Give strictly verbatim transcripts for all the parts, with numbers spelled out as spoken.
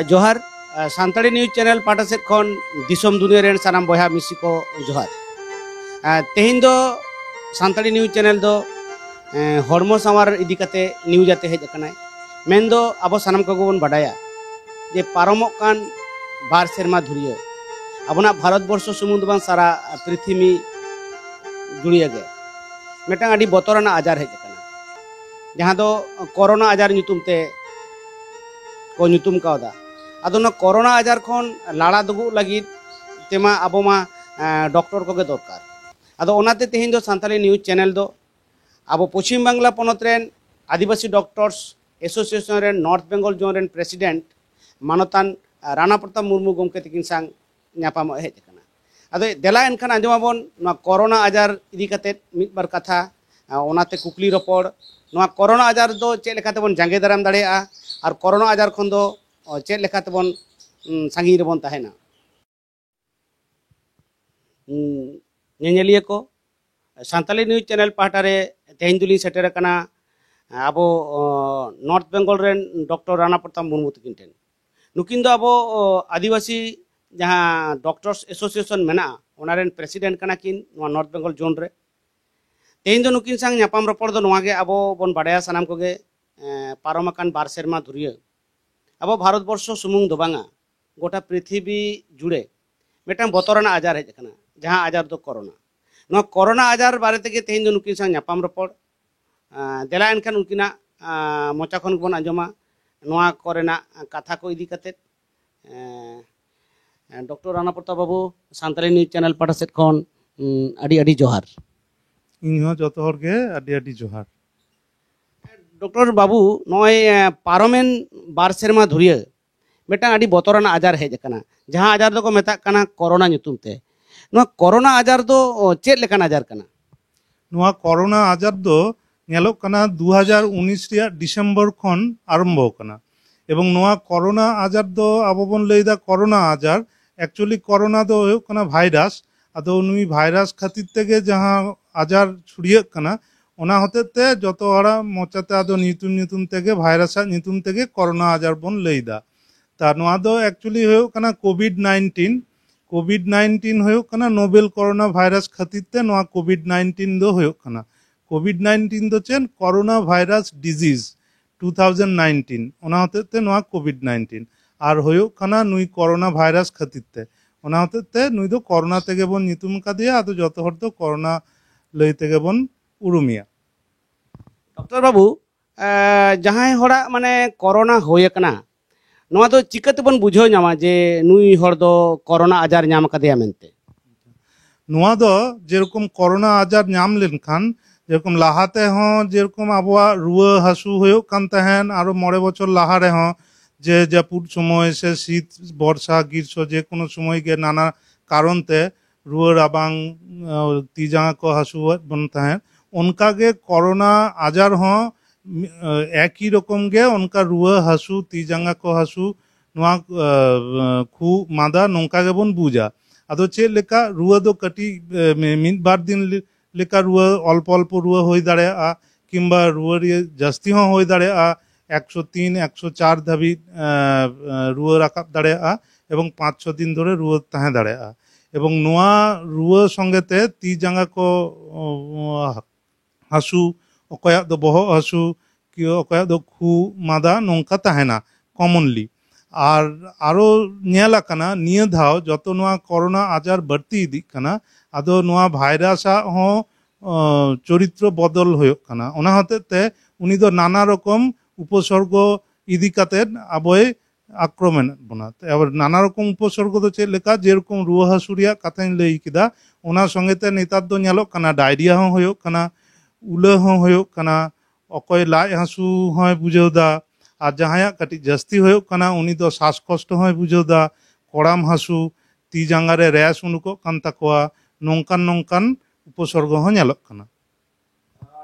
ᱡᱚᱦᱟᱨ᱾ Santali news channel ᱯᱟᱦᱴᱟ ᱥᱮᱫ ᱠᱷᱚᱱ ᱫᱤᱥᱚᱢ ᱫᱩᱱᱤᱭᱟᱹ ᱨᱮᱱ ᱥᱟᱱᱟᱢ ᱵᱚᱭᱦᱟ ᱢᱤᱥᱤ ᱠᱚ ᱡᱚᱦᱟᱨ᱾ ᱛᱮᱦᱮᱧ ᱫᱚ ᱥᱟᱱᱛᱟᱲᱤ ᱱᱤᱭᱩᱡᱽ ᱪᱮᱱᱮᱞ ᱫᱚ ᱦᱚᱲᱢᱚ ᱥᱟᱶᱟᱨ ᱤᱫᱤ ᱠᱟᱛᱮ ᱱᱤᱭᱩᱡᱽ ᱟᱛᱮ ᱦᱮᱡ ᱟᱠᱟᱱᱟᱭ᱾ ᱢᱮᱱᱫᱚ ᱟᱵᱚ ᱥᱟᱱᱟᱢ ᱠᱚᱜᱮ ᱵᱚᱱ ᱵᱟᱰᱟᱭᱟ ᱡᱮ ᱯᱟᱨᱚᱢᱚᱜ ᱠᱟᱱ ᱵᱟᱨ ᱥᱮᱨᱢᱟ ᱫᱷᱩᱨᱭᱟᱹ ᱟᱵᱚᱱᱟᱜ ᱵᱷᱟᱨᱚᱛ ᱵᱚᱨᱥᱚ ᱥᱩᱢᱩᱝ ᱫᱚ ᱵᱟᱝ, ᱥᱟᱨᱟ ᱯᱨᱤᱛᱷᱤᱵᱤ ᱡᱩᱲᱤᱭᱟᱹ ᱜᱮ ᱢᱤᱫᱴᱟᱝ ᱟᱹᱰᱤ ᱵᱚᱛᱚᱨᱟᱱᱟᱜ ᱟᱡᱟᱨ ᱦᱮᱡ ᱟᱠᱟᱱᱟ, ᱡᱟᱦᱟᱸ ᱫᱚ ᱠᱚᱨᱳᱱᱟ ᱟᱡᱟᱨ ᱧᱩᱛᱩᱢ ᱛᱮ ᱠᱚ ᱧᱩᱛᱩᱢ ᱠᱟᱣᱫᱟ᱾ ᱟᱫᱚ ᱱᱚᱣᱟ ᱠᱚᱨᱳᱱᱟ ᱟᱡᱟᱨ ᱠᱷᱚᱱ ᱞᱟᱲᱟ ᱫᱩᱜᱩᱜ ᱞᱟᱹᱜᱤᱫ ᱛᱮᱢᱟ ᱟᱵᱚ ᱢᱟ ᱰᱚᱠᱴᱚᱨ ᱠᱚᱜᱮ ᱫᱚᱨᱠᱟᱨ᱾ ᱟᱫᱚ ᱚᱱᱟᱛᱮ ᱛᱮᱦᱮᱧ ᱫᱚ ᱥᱟᱱᱛᱟᱲᱤ ᱱᱤᱭᱩᱡᱽ ᱪᱮᱱᱮᱞ ᱫᱚ ᱟᱵᱚ ᱯᱚᱪᱷᱤᱢ ᱵᱟᱝᱞᱟ ᱯᱚᱱᱚᱛ ᱨᱮᱱ ᱟᱹᱫᱤᱵᱟᱹᱥᱤ ᱰᱚᱠᱴᱚᱨᱥ ᱮᱥᱳᱥᱤᱭᱮᱥᱚᱱ ᱨᱮᱱ ᱱᱚᱨᱛᱷ ᱵᱮᱝᱜᱚᱞ ᱡᱳᱱ ᱨᱮᱱ ᱯᱨᱮᱥᱤᱰᱮᱱᱴ ᱢᱟᱱᱚᱛᱟᱱ ᱨᱟᱱᱟ ᱯᱨᱚᱛᱟᱯ ᱢᱩᱨᱢᱩ ᱜᱚᱢᱠᱮ ᱛᱤᱠᱤᱱ ᱥᱟᱶ ᱧᱟᱯᱟᱢᱚᱜ ᱦᱮᱡ ᱟᱠᱟᱱᱟ᱾ ᱟᱫᱚ ᱫᱮᱞᱟ ᱮᱱᱠᱷᱟᱱ ᱟᱸᱡᱚᱢᱟᱵᱚᱱ ᱱᱚᱣᱟ ᱠᱚᱨᱳᱱᱟ ᱟᱡᱟᱨ ᱤᱫᱤ ᱠᱟᱛᱮᱫ ᱢᱤᱫ ᱵᱟᱨ ᱠᱟᱛᱷᱟ, ᱚᱱᱟᱛᱮ ᱠᱩᱠᱞᱤ ᱨᱚᱯᱚᱲ, ᱱᱚᱣᱟ ᱠᱚᱨᱳᱱᱟ ᱟᱡᱟᱨ ᱫᱚ ᱪᱮᱫ ᱞᱮᱠᱟ ᱛᱮᱵᱚᱱ ᱡᱟᱸᱜᱮ ᱫᱟᱨᱟᱢ ᱫᱟᱲᱮᱭᱟᱜᱼᱟ ᱟᱨ ᱠᱚᱨᱳᱱᱟ ᱟᱡᱟᱨ ᱠᱷᱚᱱ ᱫᱚ ᱪᱮᱫ ᱞᱮᱠᱟ ᱛᱮᱵᱚᱱ ᱥᱟᱺᱜᱤᱧ ᱨᱮᱵᱚᱱ ᱛᱟᱦᱮᱱᱟ? ᱧᱮᱧᱮᱞᱤᱭᱟᱹ ᱠᱚ, ᱥᱟᱱᱛᱟᱞᱤ ᱱᱤᱭᱩᱡᱽ ᱪᱮᱱᱮᱞ ᱯᱟᱦᱴᱟ ᱨᱮ ᱛᱮᱦᱮᱧ ᱫᱚᱞᱤᱧ ᱥᱮᱴᱮᱨ ᱟᱠᱟᱱᱟ ᱟᱵᱚ ᱱᱚᱨᱛᱷ ᱵᱮᱝᱜᱚᱞ ᱨᱮᱱ ᱰᱚᱠᱴᱚᱨ ᱨᱟᱱᱟ ᱯᱨᱚᱛᱟᱯ ᱢᱩᱨᱢᱩ ᱛᱟᱹᱠᱤᱱ ᱴᱷᱮᱱ᱾ ᱱᱩᱠᱤᱱ ᱫᱚ ᱟᱵᱚ ᱟᱹᱫᱤᱵᱟᱹᱥᱤ ᱡᱟᱦᱟᱸ ᱰᱚᱠᱴᱚᱨᱥ ᱮᱥᱳᱥᱤᱭᱮᱥᱚᱱ ᱢᱮᱱᱟᱜᱼᱟ, ᱚᱱᱟ ᱨᱮᱱ ᱯᱨᱮᱥᱤᱰᱮᱱᱴ ᱠᱟᱱᱟ ᱠᱤᱱ ᱱᱚᱣᱟ ᱱᱚᱨᱛᱷ ᱵᱮᱝᱜᱚᱞ ᱡᱳᱱ ᱨᱮ᱾ ᱛᱮᱦᱮᱧ ᱫᱚ ᱱᱩᱠᱤᱱ ᱥᱟᱶ ᱧᱟᱯᱟᱢ ᱨᱚᱯᱚᱲ ᱫᱚ ᱱᱚᱣᱟ ᱜᱮ ᱟᱵᱚ ᱵᱚᱱ ᱵᱟᱰᱟᱭᱟ ᱥᱟᱱᱟᱢ ᱠᱚᱜᱮ, ᱯᱟᱨᱚᱢ ᱟᱠᱟᱱ ᱵᱟᱨ ᱥᱮᱨᱢᱟ ᱫᱷᱩᱨᱭᱟᱹ ᱟᱵᱚ ᱵᱷᱟᱨᱚᱛ ᱵᱚᱨᱥᱚ ᱥᱩᱢᱩᱝ ᱫᱚ ᱵᱟᱝᱟ, ᱜᱚᱴᱟ ᱯᱨᱤᱛᱷᱤᱵᱤ ᱡᱩᱲᱮ ᱢᱤᱫᱴᱟᱝ ᱵᱚᱛᱚᱨᱟᱱᱟᱜ ᱟᱡᱟᱨ ᱦᱮᱡ ᱟᱠᱟᱱᱟ, ᱡᱟᱦᱟᱸ ᱟᱡᱟᱨ ᱫᱚ ᱠᱚᱨᱳᱱᱟ᱾ ᱱᱚᱣᱟ ᱠᱚᱨᱳᱱᱟ ᱟᱡᱟᱨ ᱵᱟᱨᱮ ᱛᱮᱜᱮ ᱛᱮᱦᱮᱧ ᱫᱚ ᱱᱩᱠᱤᱱ ᱥᱟᱶ ᱧᱟᱯᱟᱢ ᱨᱚᱯᱚᱲ᱾ ᱫᱮᱞᱟ ᱮᱱᱠᱷᱟᱱ ᱩᱱᱠᱤᱱᱟᱜ ᱢᱚᱪᱟ ᱠᱷᱚᱱ ᱜᱮᱵᱚᱱ ᱟᱸᱡᱚᱢᱟ ᱱᱚᱣᱟ ᱠᱚᱨᱮᱱᱟᱜ ᱠᱟᱛᱷᱟ ᱠᱚ ᱤᱫᱤ ᱠᱟᱛᱮᱫ᱾ ᱰᱚᱠᱴᱚᱨ ᱨᱟᱱᱟ ᱯᱨᱚᱛᱟᱯ ᱵᱟᱹᱵᱩ, ᱥᱟᱱᱛᱟᱲᱤ ᱱᱤᱭᱩᱡᱽ ᱪᱮᱱᱮᱞ ᱯᱟᱦᱴᱟ ᱥᱮᱫ ᱠᱷᱚᱱ ᱟᱹᱰᱤ ᱟᱹᱰᱤ ᱡᱚᱦᱟᱨ᱾ ᱤᱧ ᱦᱚᱸ ᱡᱚᱛᱚ ᱦᱚᱲ ᱜᱮ ᱟᱹᱰᱤ ᱟᱹᱰᱤ ᱡᱚᱦᱟᱨ᱾ ᱰᱚᱠᱴᱚᱨ ᱵᱟᱹᱵᱩ, ᱱᱚᱜᱼᱚᱭ ᱯᱟᱨᱚᱢᱮᱱ ᱵᱟᱨ ᱥᱮᱨᱢᱟ ᱫᱷᱩᱨᱭᱟᱹ ᱢᱤᱫᱴᱟᱝ ᱟᱹᱰᱤ ᱵᱚᱛᱚᱨᱟᱱᱟᱜ ᱟᱡᱟᱨ ᱦᱮᱡ ᱟᱠᱟᱱᱟ, ᱡᱟᱦᱟᱸ ᱟᱡᱟᱨ ᱫᱚᱠᱚ ᱢᱮᱛᱟᱜ ᱠᱟᱱᱟ ᱠᱚᱨᱳᱱᱟ ᱧᱩᱛᱩᱢ ᱛᱮ᱾ ᱱᱚᱣᱟ ᱠᱚᱨᱳᱱᱟ ᱟᱡᱟᱨ ᱫᱚ ᱪᱮᱫ ᱞᱮᱠᱟᱱ ᱟᱡᱟᱨ ᱠᱟᱱᱟ? ᱱᱚᱣᱟ ᱠᱚᱨᱳᱱᱟ ᱟᱡᱟᱨ ᱫᱚ ᱧᱮᱞᱚᱜ ᱠᱟᱱᱟ ᱫᱩ ᱦᱟᱡᱟᱨ ᱩᱱᱤᱥ ᱨᱮᱭᱟᱜ ᱰᱤᱥᱮᱢᱵᱚᱨ ᱠᱷᱚᱱ ᱟᱨᱟᱢᱵᱷᱚ ᱟᱠᱟᱱᱟ᱾ ᱮᱵᱚᱝ ᱱᱚᱣᱟ ᱠᱚᱨᱳᱱᱟ ᱟᱡᱟᱨ ᱫᱚ ᱟᱵᱚ ᱵᱚᱱ ᱞᱟᱹᱭᱫᱟ ᱠᱚᱨᱳᱱᱟ ᱟᱡᱟᱨ, ᱮᱠᱪᱩᱭᱮᱞᱤ ᱠᱚᱨᱳᱱᱟ ᱫᱚ ᱦᱩᱭᱩᱜ ᱠᱟᱱᱟ ᱵᱷᱟᱭᱨᱟᱥ᱾ ᱟᱫᱚ ᱱᱩᱭ ᱵᱷᱟᱭᱨᱟᱥ ᱠᱷᱟᱹᱛᱤᱨ ᱛᱮᱜᱮ ᱡᱟᱦᱟᱸ ᱟᱡᱟᱨ ᱪᱷᱩᱲᱭᱟᱹᱜ ᱠᱟᱱᱟ, ᱚᱱᱟ ᱦᱚᱛᱮᱡ ᱛᱮ ᱡᱚᱛᱚ ᱦᱚᱲᱟᱜ ᱢᱚᱪᱟᱛᱮ ᱟᱫᱚ ᱧᱩᱛᱩᱢ ᱧᱩᱛᱩᱢ ᱛᱮᱜᱮ, ᱵᱷᱟᱭᱨᱟᱥᱟᱜ ᱧᱩᱛᱩᱢ ᱛᱮᱜᱮ ᱠᱚᱨᱳᱱᱟ ᱟᱡᱟᱨ ᱵᱚᱱ ᱞᱟᱹᱭᱫᱟ᱾ ᱛᱟ ᱱᱚᱣᱟ ᱫᱚ actually ᱦᱩᱭᱩᱜ ᱠᱟᱱᱟ ᱠᱳᱵᱷᱤᱰ ᱱᱟᱭᱤᱱᱴᱤᱱ᱾ ᱠᱳᱵᱷᱤᱰ ᱱᱟᱭᱤᱱᱴᱤᱱ ᱦᱩᱭᱩᱜ ᱠᱟᱱᱟ ᱱᱳᱵᱮᱞ ᱠᱳᱨᱳᱱᱟ ᱵᱷᱟᱭᱨᱟᱥ ᱠᱷᱟᱹᱛᱤᱨ ᱛᱮ ᱱᱚᱣᱟ ᱠᱳᱵᱷᱤᱰ ᱱᱟᱭᱤᱱᱴᱤᱱ ᱫᱚ ᱦᱩᱭᱩᱜ ᱠᱟᱱᱟ᱾ ᱠᱳᱵᱷᱤᱰ ᱱᱟᱭᱤᱱᱴᱤᱱ ᱫᱚ ᱪᱮᱫ? Corona virus disease two thousand nineteen, ᱚᱱᱟ ᱦᱚᱛᱮᱡ ᱛᱮ ᱱᱚᱣᱟ ᱠᱳᱵᱷᱤᱰ ᱱᱟᱭᱤᱱᱴᱤᱱ᱾ ᱟᱨ ᱦᱩᱭᱩᱜ ᱠᱟᱱᱟ ᱱᱩᱭ ᱠᱳᱨᱳᱱᱟ ᱵᱷᱟᱭᱨᱟᱥ ᱠᱷᱟᱹᱛᱤᱨ ᱛᱮ, ᱚᱱᱟ ᱦᱚᱛᱮᱡ ᱛᱮ ᱱᱩᱭ ᱫᱚ ᱠᱳᱨᱳᱱᱟ ᱛᱮᱜᱮ ᱵᱚᱱ ᱧᱩᱛᱩᱢ ᱟᱠᱟᱫᱮᱭᱟ, ᱟᱫᱚ ᱡᱚᱛᱚ ᱦᱚᱲ ᱫᱚ ᱠᱳᱨᱳᱱᱟ ᱞᱟᱹᱭ ᱛᱮᱜᱮ ᱵᱚᱱ ᱩᱨᱩᱢᱮᱭᱟ᱾ ᱰᱚᱠᱴᱚᱨ ᱵᱟᱹᱵᱩ, ᱮ, ᱡᱟᱦᱟᱸᱭ ᱦᱚᱲᱟᱜ ᱢᱟᱱᱮ ᱠᱳᱨᱳᱱᱟ ᱦᱩᱭ ᱟᱠᱟᱱᱟ, ᱱᱚᱣᱟ ᱫᱚ ᱪᱤᱠᱟᱹ ᱛᱮᱵᱚᱱ ᱵᱩᱡᱷᱟᱹᱣ ᱧᱟᱢᱟ ᱡᱮ ᱱᱩᱭ ᱦᱚᱲ ᱫᱚ ᱠᱳᱨᱳᱱᱟ ᱟᱡᱟᱨ ᱧᱟᱢ ᱟᱠᱟᱫᱮᱭᱟ ᱢᱮᱱᱛᱮ? ᱱᱚᱣᱟ ᱫᱚ ᱡᱮᱨᱚᱠᱚᱢ ᱠᱳᱨᱳᱱᱟ ᱟᱡᱟᱨ ᱧᱟᱢ ᱞᱮᱱᱠᱷᱟᱱ, ᱡᱮᱨᱚᱠᱚᱢ ᱞᱟᱦᱟ ᱛᱮᱦᱚᱸ ᱡᱮᱨᱚᱠᱚᱢ ᱟᱵᱚᱣᱟᱜ ᱨᱩᱣᱟᱹ ᱦᱟᱹᱥᱩ ᱦᱩᱭᱩᱜ ᱠᱟᱱ ᱛᱟᱦᱮᱸᱱ, ᱟᱨᱚ ᱢᱚᱬᱮ ᱵᱚᱪᱷᱚᱨ ᱞᱟᱦᱟ ᱨᱮᱦᱚᱸ, ᱡᱮ ᱡᱟᱹᱯᱩᱫ ᱥᱚᱢᱚᱭ ᱥᱮ ᱥᱤᱛ, ᱵᱚᱨᱥᱟ, ᱜᱤᱨᱥᱚ, ᱡᱮ ᱠᱳᱱᱳ ᱥᱚᱢᱚᱭ ᱜᱮ ᱱᱟᱱᱟ ᱠᱟᱨᱚᱱ ᱛᱮ ᱨᱩᱣᱟᱹ ᱨᱟᱵᱟᱝ, ᱟᱸ, ᱛᱤ ᱡᱟᱸᱜᱟ ᱠᱚ ᱦᱟᱹᱥᱩᱣᱟᱫ ᱵᱚᱱ ᱛᱟᱦᱮᱸᱫ, ᱚᱱᱠᱟ ᱜᱮ ᱠᱳᱨᱳᱱᱟ ᱟᱡᱟᱨ ᱦᱚᱸ ᱢᱤ-, ᱟᱸ, ᱮᱠᱤ ᱨᱚᱠᱚᱢ ᱜᱮ ᱚᱱᱠᱟ ᱨᱩᱣᱟᱹ ᱦᱟᱹᱥᱩ, ᱛᱤ ᱡᱟᱸᱜᱟ ᱠᱚ ᱦᱟᱹᱥᱩ, ᱱᱚᱣᱟ, ᱟᱸ, ᱠᱷᱩᱜ ᱢᱟᱸᱫᱟ ᱱᱚᱝᱠᱟ ᱜᱮᱵᱚᱱ ᱵᱩᱡᱟ᱾ ᱟᱫᱚ ᱪᱮᱫ ᱞᱮᱠᱟ ᱨᱩᱣᱟᱹ ᱫᱚ ᱠᱟᱹᱴᱤᱡ, ᱟᱸ, ᱢᱤ-, ᱢᱤᱫ ᱵᱟᱨ ᱫᱤᱱ ᱞᱮ-, ᱞᱮᱠᱟ ᱨᱩᱣᱟᱹ, ᱚᱞᱯᱚ ᱚᱞᱯᱚ ᱨᱩᱣᱟᱹ ᱦᱩᱭ ᱫᱟᱲᱮᱭᱟᱜᱼᱟ, ᱠᱤᱝᱵᱟ ᱨᱩᱣᱟᱹ ᱨᱮᱭᱟᱜ ᱡᱟᱹᱥᱛᱤ ᱦᱚᱸ ᱦᱩᱭ ᱫᱟᱲᱮᱭᱟᱜᱼᱟ, ᱮᱠᱥᱚ ᱛᱤᱱ, ᱮᱠᱥᱚ ᱪᱟᱨ ᱫᱷᱟᱹᱵᱤᱡ, ᱟᱸ, ᱟᱸ, ᱨᱩᱣᱟᱹ ᱨᱟᱠᱟᱵ ᱫᱟᱲᱮᱭᱟᱜᱼᱟ ᱮᱵᱚᱝ ᱯᱟᱸᱪ ᱪᱷᱚ ᱫᱤᱱ ᱫᱷᱚᱨᱮ ᱨᱩᱣᱟᱹ ᱛᱟᱦᱮᱸ ᱫᱟᱲᱮᱭᱟᱜᱼᱟ᱾ ᱮᱵᱚᱝ ᱱᱚᱣᱟ ᱨᱩᱣᱟᱹ ᱥᱚᱸᱜᱮ ᱛᱮ ᱛᱤ ᱡᱟᱸᱜᱟ ᱠᱚ, ᱚ, ᱦᱟᱹᱥᱩ, ᱚᱠᱚᱭᱟᱜ ᱫᱚ ᱵᱚᱦᱚᱜ ᱦᱟᱹᱥᱩ, ᱠᱤ ᱚᱠᱚᱭᱟᱜ ᱫᱚ ᱠᱷᱩᱜ ᱢᱟᱸᱫᱟ ᱱᱚᱝᱠᱟ ᱛᱟᱦᱮᱱᱟ commonly᱾ ᱟᱨ ᱟᱨᱚ ᱧᱮᱞ ᱟᱠᱟᱱᱟ ᱱᱤᱭᱟᱹ ᱫᱷᱟᱣ ᱡᱚᱛᱚ ᱱᱚᱣᱟ ᱠᱳᱨᱳᱱᱟ ᱟᱡᱟᱨ ᱵᱟᱹᱲᱛᱤ ᱤᱫᱤᱜ ᱠᱟᱱᱟ, ᱟᱫᱚ ᱱᱚᱣᱟ ᱵᱷᱟᱭᱨᱟᱥ ᱟᱜ ᱦᱚᱸ, ᱚ, ᱪᱚᱨᱤᱛᱨᱚ ᱵᱚᱫᱚᱞ ᱦᱩᱭᱩᱜ ᱠᱟᱱᱟ᱾ ᱚᱱᱟ ᱦᱚᱛᱮᱡ ᱛᱮ ᱩᱱᱤ ᱫᱚ ᱱᱟᱱᱟ ᱨᱚᱠᱚᱢ ᱩᱯᱚᱥᱚᱨᱜᱚ ᱤᱫᱤ ᱠᱟᱛᱮᱫ ᱟᱵᱚᱭ ᱟᱠᱨᱚᱢᱚᱱᱮᱫ ᱵᱚᱱᱟ᱾ ᱛᱮ ᱟᱵᱟᱨ ᱱᱟᱱᱟ ᱨᱚᱠᱚᱢ ᱩᱯᱚᱥᱚᱨᱜᱚ ᱫᱚ ᱪᱮᱫ ᱞᱮᱠᱟ, ᱡᱮᱨᱚᱠᱚᱢ ᱨᱩᱣᱟᱹ ᱦᱟᱹᱥᱩ ᱨᱮᱭᱟᱜ ᱠᱟᱛᱷᱟᱧ ᱞᱟᱹᱭ ᱠᱮᱫᱟ, ᱚᱱᱟ ᱥᱚᱸᱜᱮ ᱛᱮ ᱱᱮᱛᱟᱨ ᱫᱚ ᱧᱮᱞᱚᱜ ᱠᱟᱱᱟ ᱰᱟᱭᱨᱤᱭᱟ ᱦᱚᱸ ᱦᱩᱭᱩᱜ ᱠᱟᱱᱟ, ᱩᱞᱟᱹ ᱦᱚᱸ ᱦᱩᱭᱩᱜ ᱠᱟᱱᱟ, ᱚᱠᱚᱭ ᱞᱟᱡ ᱦᱟᱹᱥᱩ ᱦᱚᱸᱭ ᱵᱩᱡᱷᱟᱹᱣ ᱫᱟ, ᱟᱨ ᱡᱟᱦᱟᱸᱭᱟᱜ ᱠᱟᱹᱴᱤᱡ ᱡᱟᱹᱥᱛᱤ ᱦᱩᱭᱩᱜ ᱠᱟᱱᱟ ᱩᱱᱤ ᱫᱚ ᱥᱟᱥ ᱠᱚᱥᱴᱚ ᱦᱚᱸᱭ ᱵᱩᱡᱷᱟᱹᱣ ᱫᱟ, ᱠᱚᱲᱟᱢ ᱦᱟᱹᱥᱩ, ᱛᱤ ᱡᱟᱸᱜᱟ ᱨᱮ ᱨᱮᱥ ᱩᱰᱩᱠᱚᱜ ᱠᱟᱱ ᱛᱟᱠᱚᱣᱟ, ᱱᱚᱝᱠᱟᱱ ᱱᱚᱝᱠᱟᱱ ᱩᱯᱚᱥᱚᱨᱜᱚ ᱦᱚᱸ ᱧᱮᱞᱚᱜ ᱠᱟᱱᱟ᱾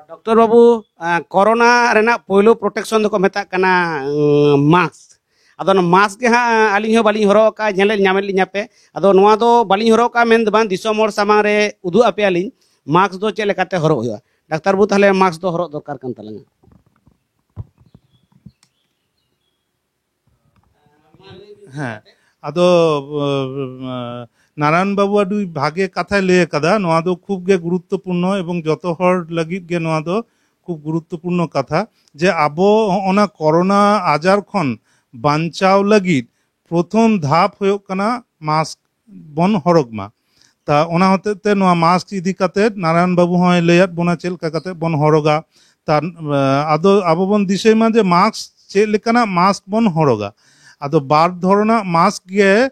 ᱰᱚᱠᱴᱚᱨ ᱵᱟᱹᱵᱩ, ᱮᱸ, ᱠᱳᱨᱳᱱᱟ ᱨᱮᱱᱟᱜ ᱯᱳᱭᱞᱳ ᱯᱨᱚᱴᱮᱠᱥᱚᱱ ᱫᱚᱠᱚ ᱢᱮᱛᱟᱜ ᱠᱟᱱᱟ, ᱩᱸ, ᱢᱟᱥᱠ᱾ ᱟᱫᱚ ᱚᱱᱟ ᱢᱟᱥᱠ ᱜᱮ ᱦᱟᱸᱜ ᱟᱹᱞᱤᱧ ᱦᱚᱸ ᱵᱟᱹᱞᱤᱧ ᱦᱚᱨᱚᱜ ᱟᱠᱟᱫᱼᱟ, ᱧᱮᱞᱮᱫ ᱧᱟᱢᱮᱫ ᱞᱤᱧᱟ ᱯᱮ᱾ ᱟᱫᱚ ᱱᱚᱣᱟ ᱫᱚ ᱵᱟᱹᱞᱤᱧ ᱦᱚᱨᱚᱜ ᱟᱠᱟᱫᱼᱟ ᱢᱮᱱ ᱫᱚ ᱵᱟᱝ, ᱫᱤᱥᱚᱢ ᱦᱚᱲ ᱥᱟᱢᱟᱝ ᱨᱮ ᱩᱫᱩᱜ ᱟᱯᱮᱭᱟᱞᱤᱧ ᱢᱟᱥᱠ ᱫᱚ ᱪᱮᱫ ᱞᱮᱠᱟᱛᱮ ᱦᱚᱨᱚᱜ ᱦᱩᱭᱩᱜᱼᱟ᱾ ᱰᱟᱠᱛᱟᱨ ᱵᱟᱹᱵᱩ, ᱛᱟᱦᱚᱞᱮ ᱢᱟᱥᱠ ᱫᱚ ᱦᱚᱨᱚᱜ ᱫᱚᱨᱠᱟᱨ ᱠᱟᱱ ᱛᱟᱞᱟᱝᱟ᱾ ᱦᱮᱸ, ᱟᱫᱚ ᱱᱟᱨᱟᱭᱚᱱ ᱵᱟᱵᱩ ᱟᱹᱰᱤ ᱵᱷᱟᱜᱮ ᱠᱟᱛᱷᱟᱭ ᱞᱟᱹᱭ ᱟᱠᱟᱫᱟ᱾ ᱱᱚᱣᱟ ᱫᱚ ᱠᱷᱩᱵ ᱜᱮ ᱜᱩᱨᱩᱛᱛᱚᱯᱩᱨᱱᱚ ᱮᱵᱚᱝ ᱡᱚᱛᱚ ᱦᱚᱲ ᱞᱟᱹᱜᱤᱫ ᱜᱮ ᱱᱚᱣᱟ ᱫᱚ ᱠᱷᱩᱵ ᱜᱩᱨᱩᱛᱛᱚᱯᱩᱨᱱᱚ ᱠᱟᱛᱷᱟ, ᱡᱮ ᱟᱵᱚ ᱦᱚᱸᱜᱼᱚᱱᱟ ᱠᱚᱨᱳᱱᱟ ᱟᱡᱟᱨ ᱠᱷᱚᱱ ᱵᱟᱧᱪᱟᱣ ᱞᱟᱹᱜᱤᱫ ᱯᱨᱚᱛᱷᱚᱢ ᱫᱷᱟᱯ ᱦᱩᱭᱩᱜ ᱠᱟᱱᱟ ᱢᱟᱥᱠ ᱵᱚᱱ ᱦᱚᱨᱚᱜ ᱢᱟ᱾ ᱛᱟ ᱚᱱᱟ ᱦᱚᱛᱮᱡ ᱛᱮ ᱱᱚᱣᱟ ᱢᱟᱥᱠ ᱤᱫᱤ ᱠᱟᱛᱮ ᱱᱟᱨᱟᱭᱚᱱ ᱵᱟᱵᱩ ᱦᱚᱸᱭ ᱞᱟᱹᱭᱟᱫ ᱵᱚᱱᱟ ᱪᱮᱫ ᱞᱮᱠᱟ ᱠᱟᱛᱮ ᱵᱚᱱ ᱦᱚᱨᱚᱜᱟ᱾ ᱛᱟ ᱟᱫᱚ ᱟᱵᱚ ᱵᱚᱱ ᱫᱤᱥᱟᱹᱭ ᱢᱟ ᱡᱮ ᱢᱟᱥᱠ ᱪᱮᱫ ᱞᱮᱠᱟᱱᱟᱜ ᱢᱟᱥᱠ ᱵᱚᱱ ᱦᱚᱨᱚᱜᱟ᱾ ᱟᱫᱚ ᱵᱟᱨ ᱫᱷᱚᱨᱚᱱᱟᱜ ᱢᱟᱥᱠ ᱜᱮ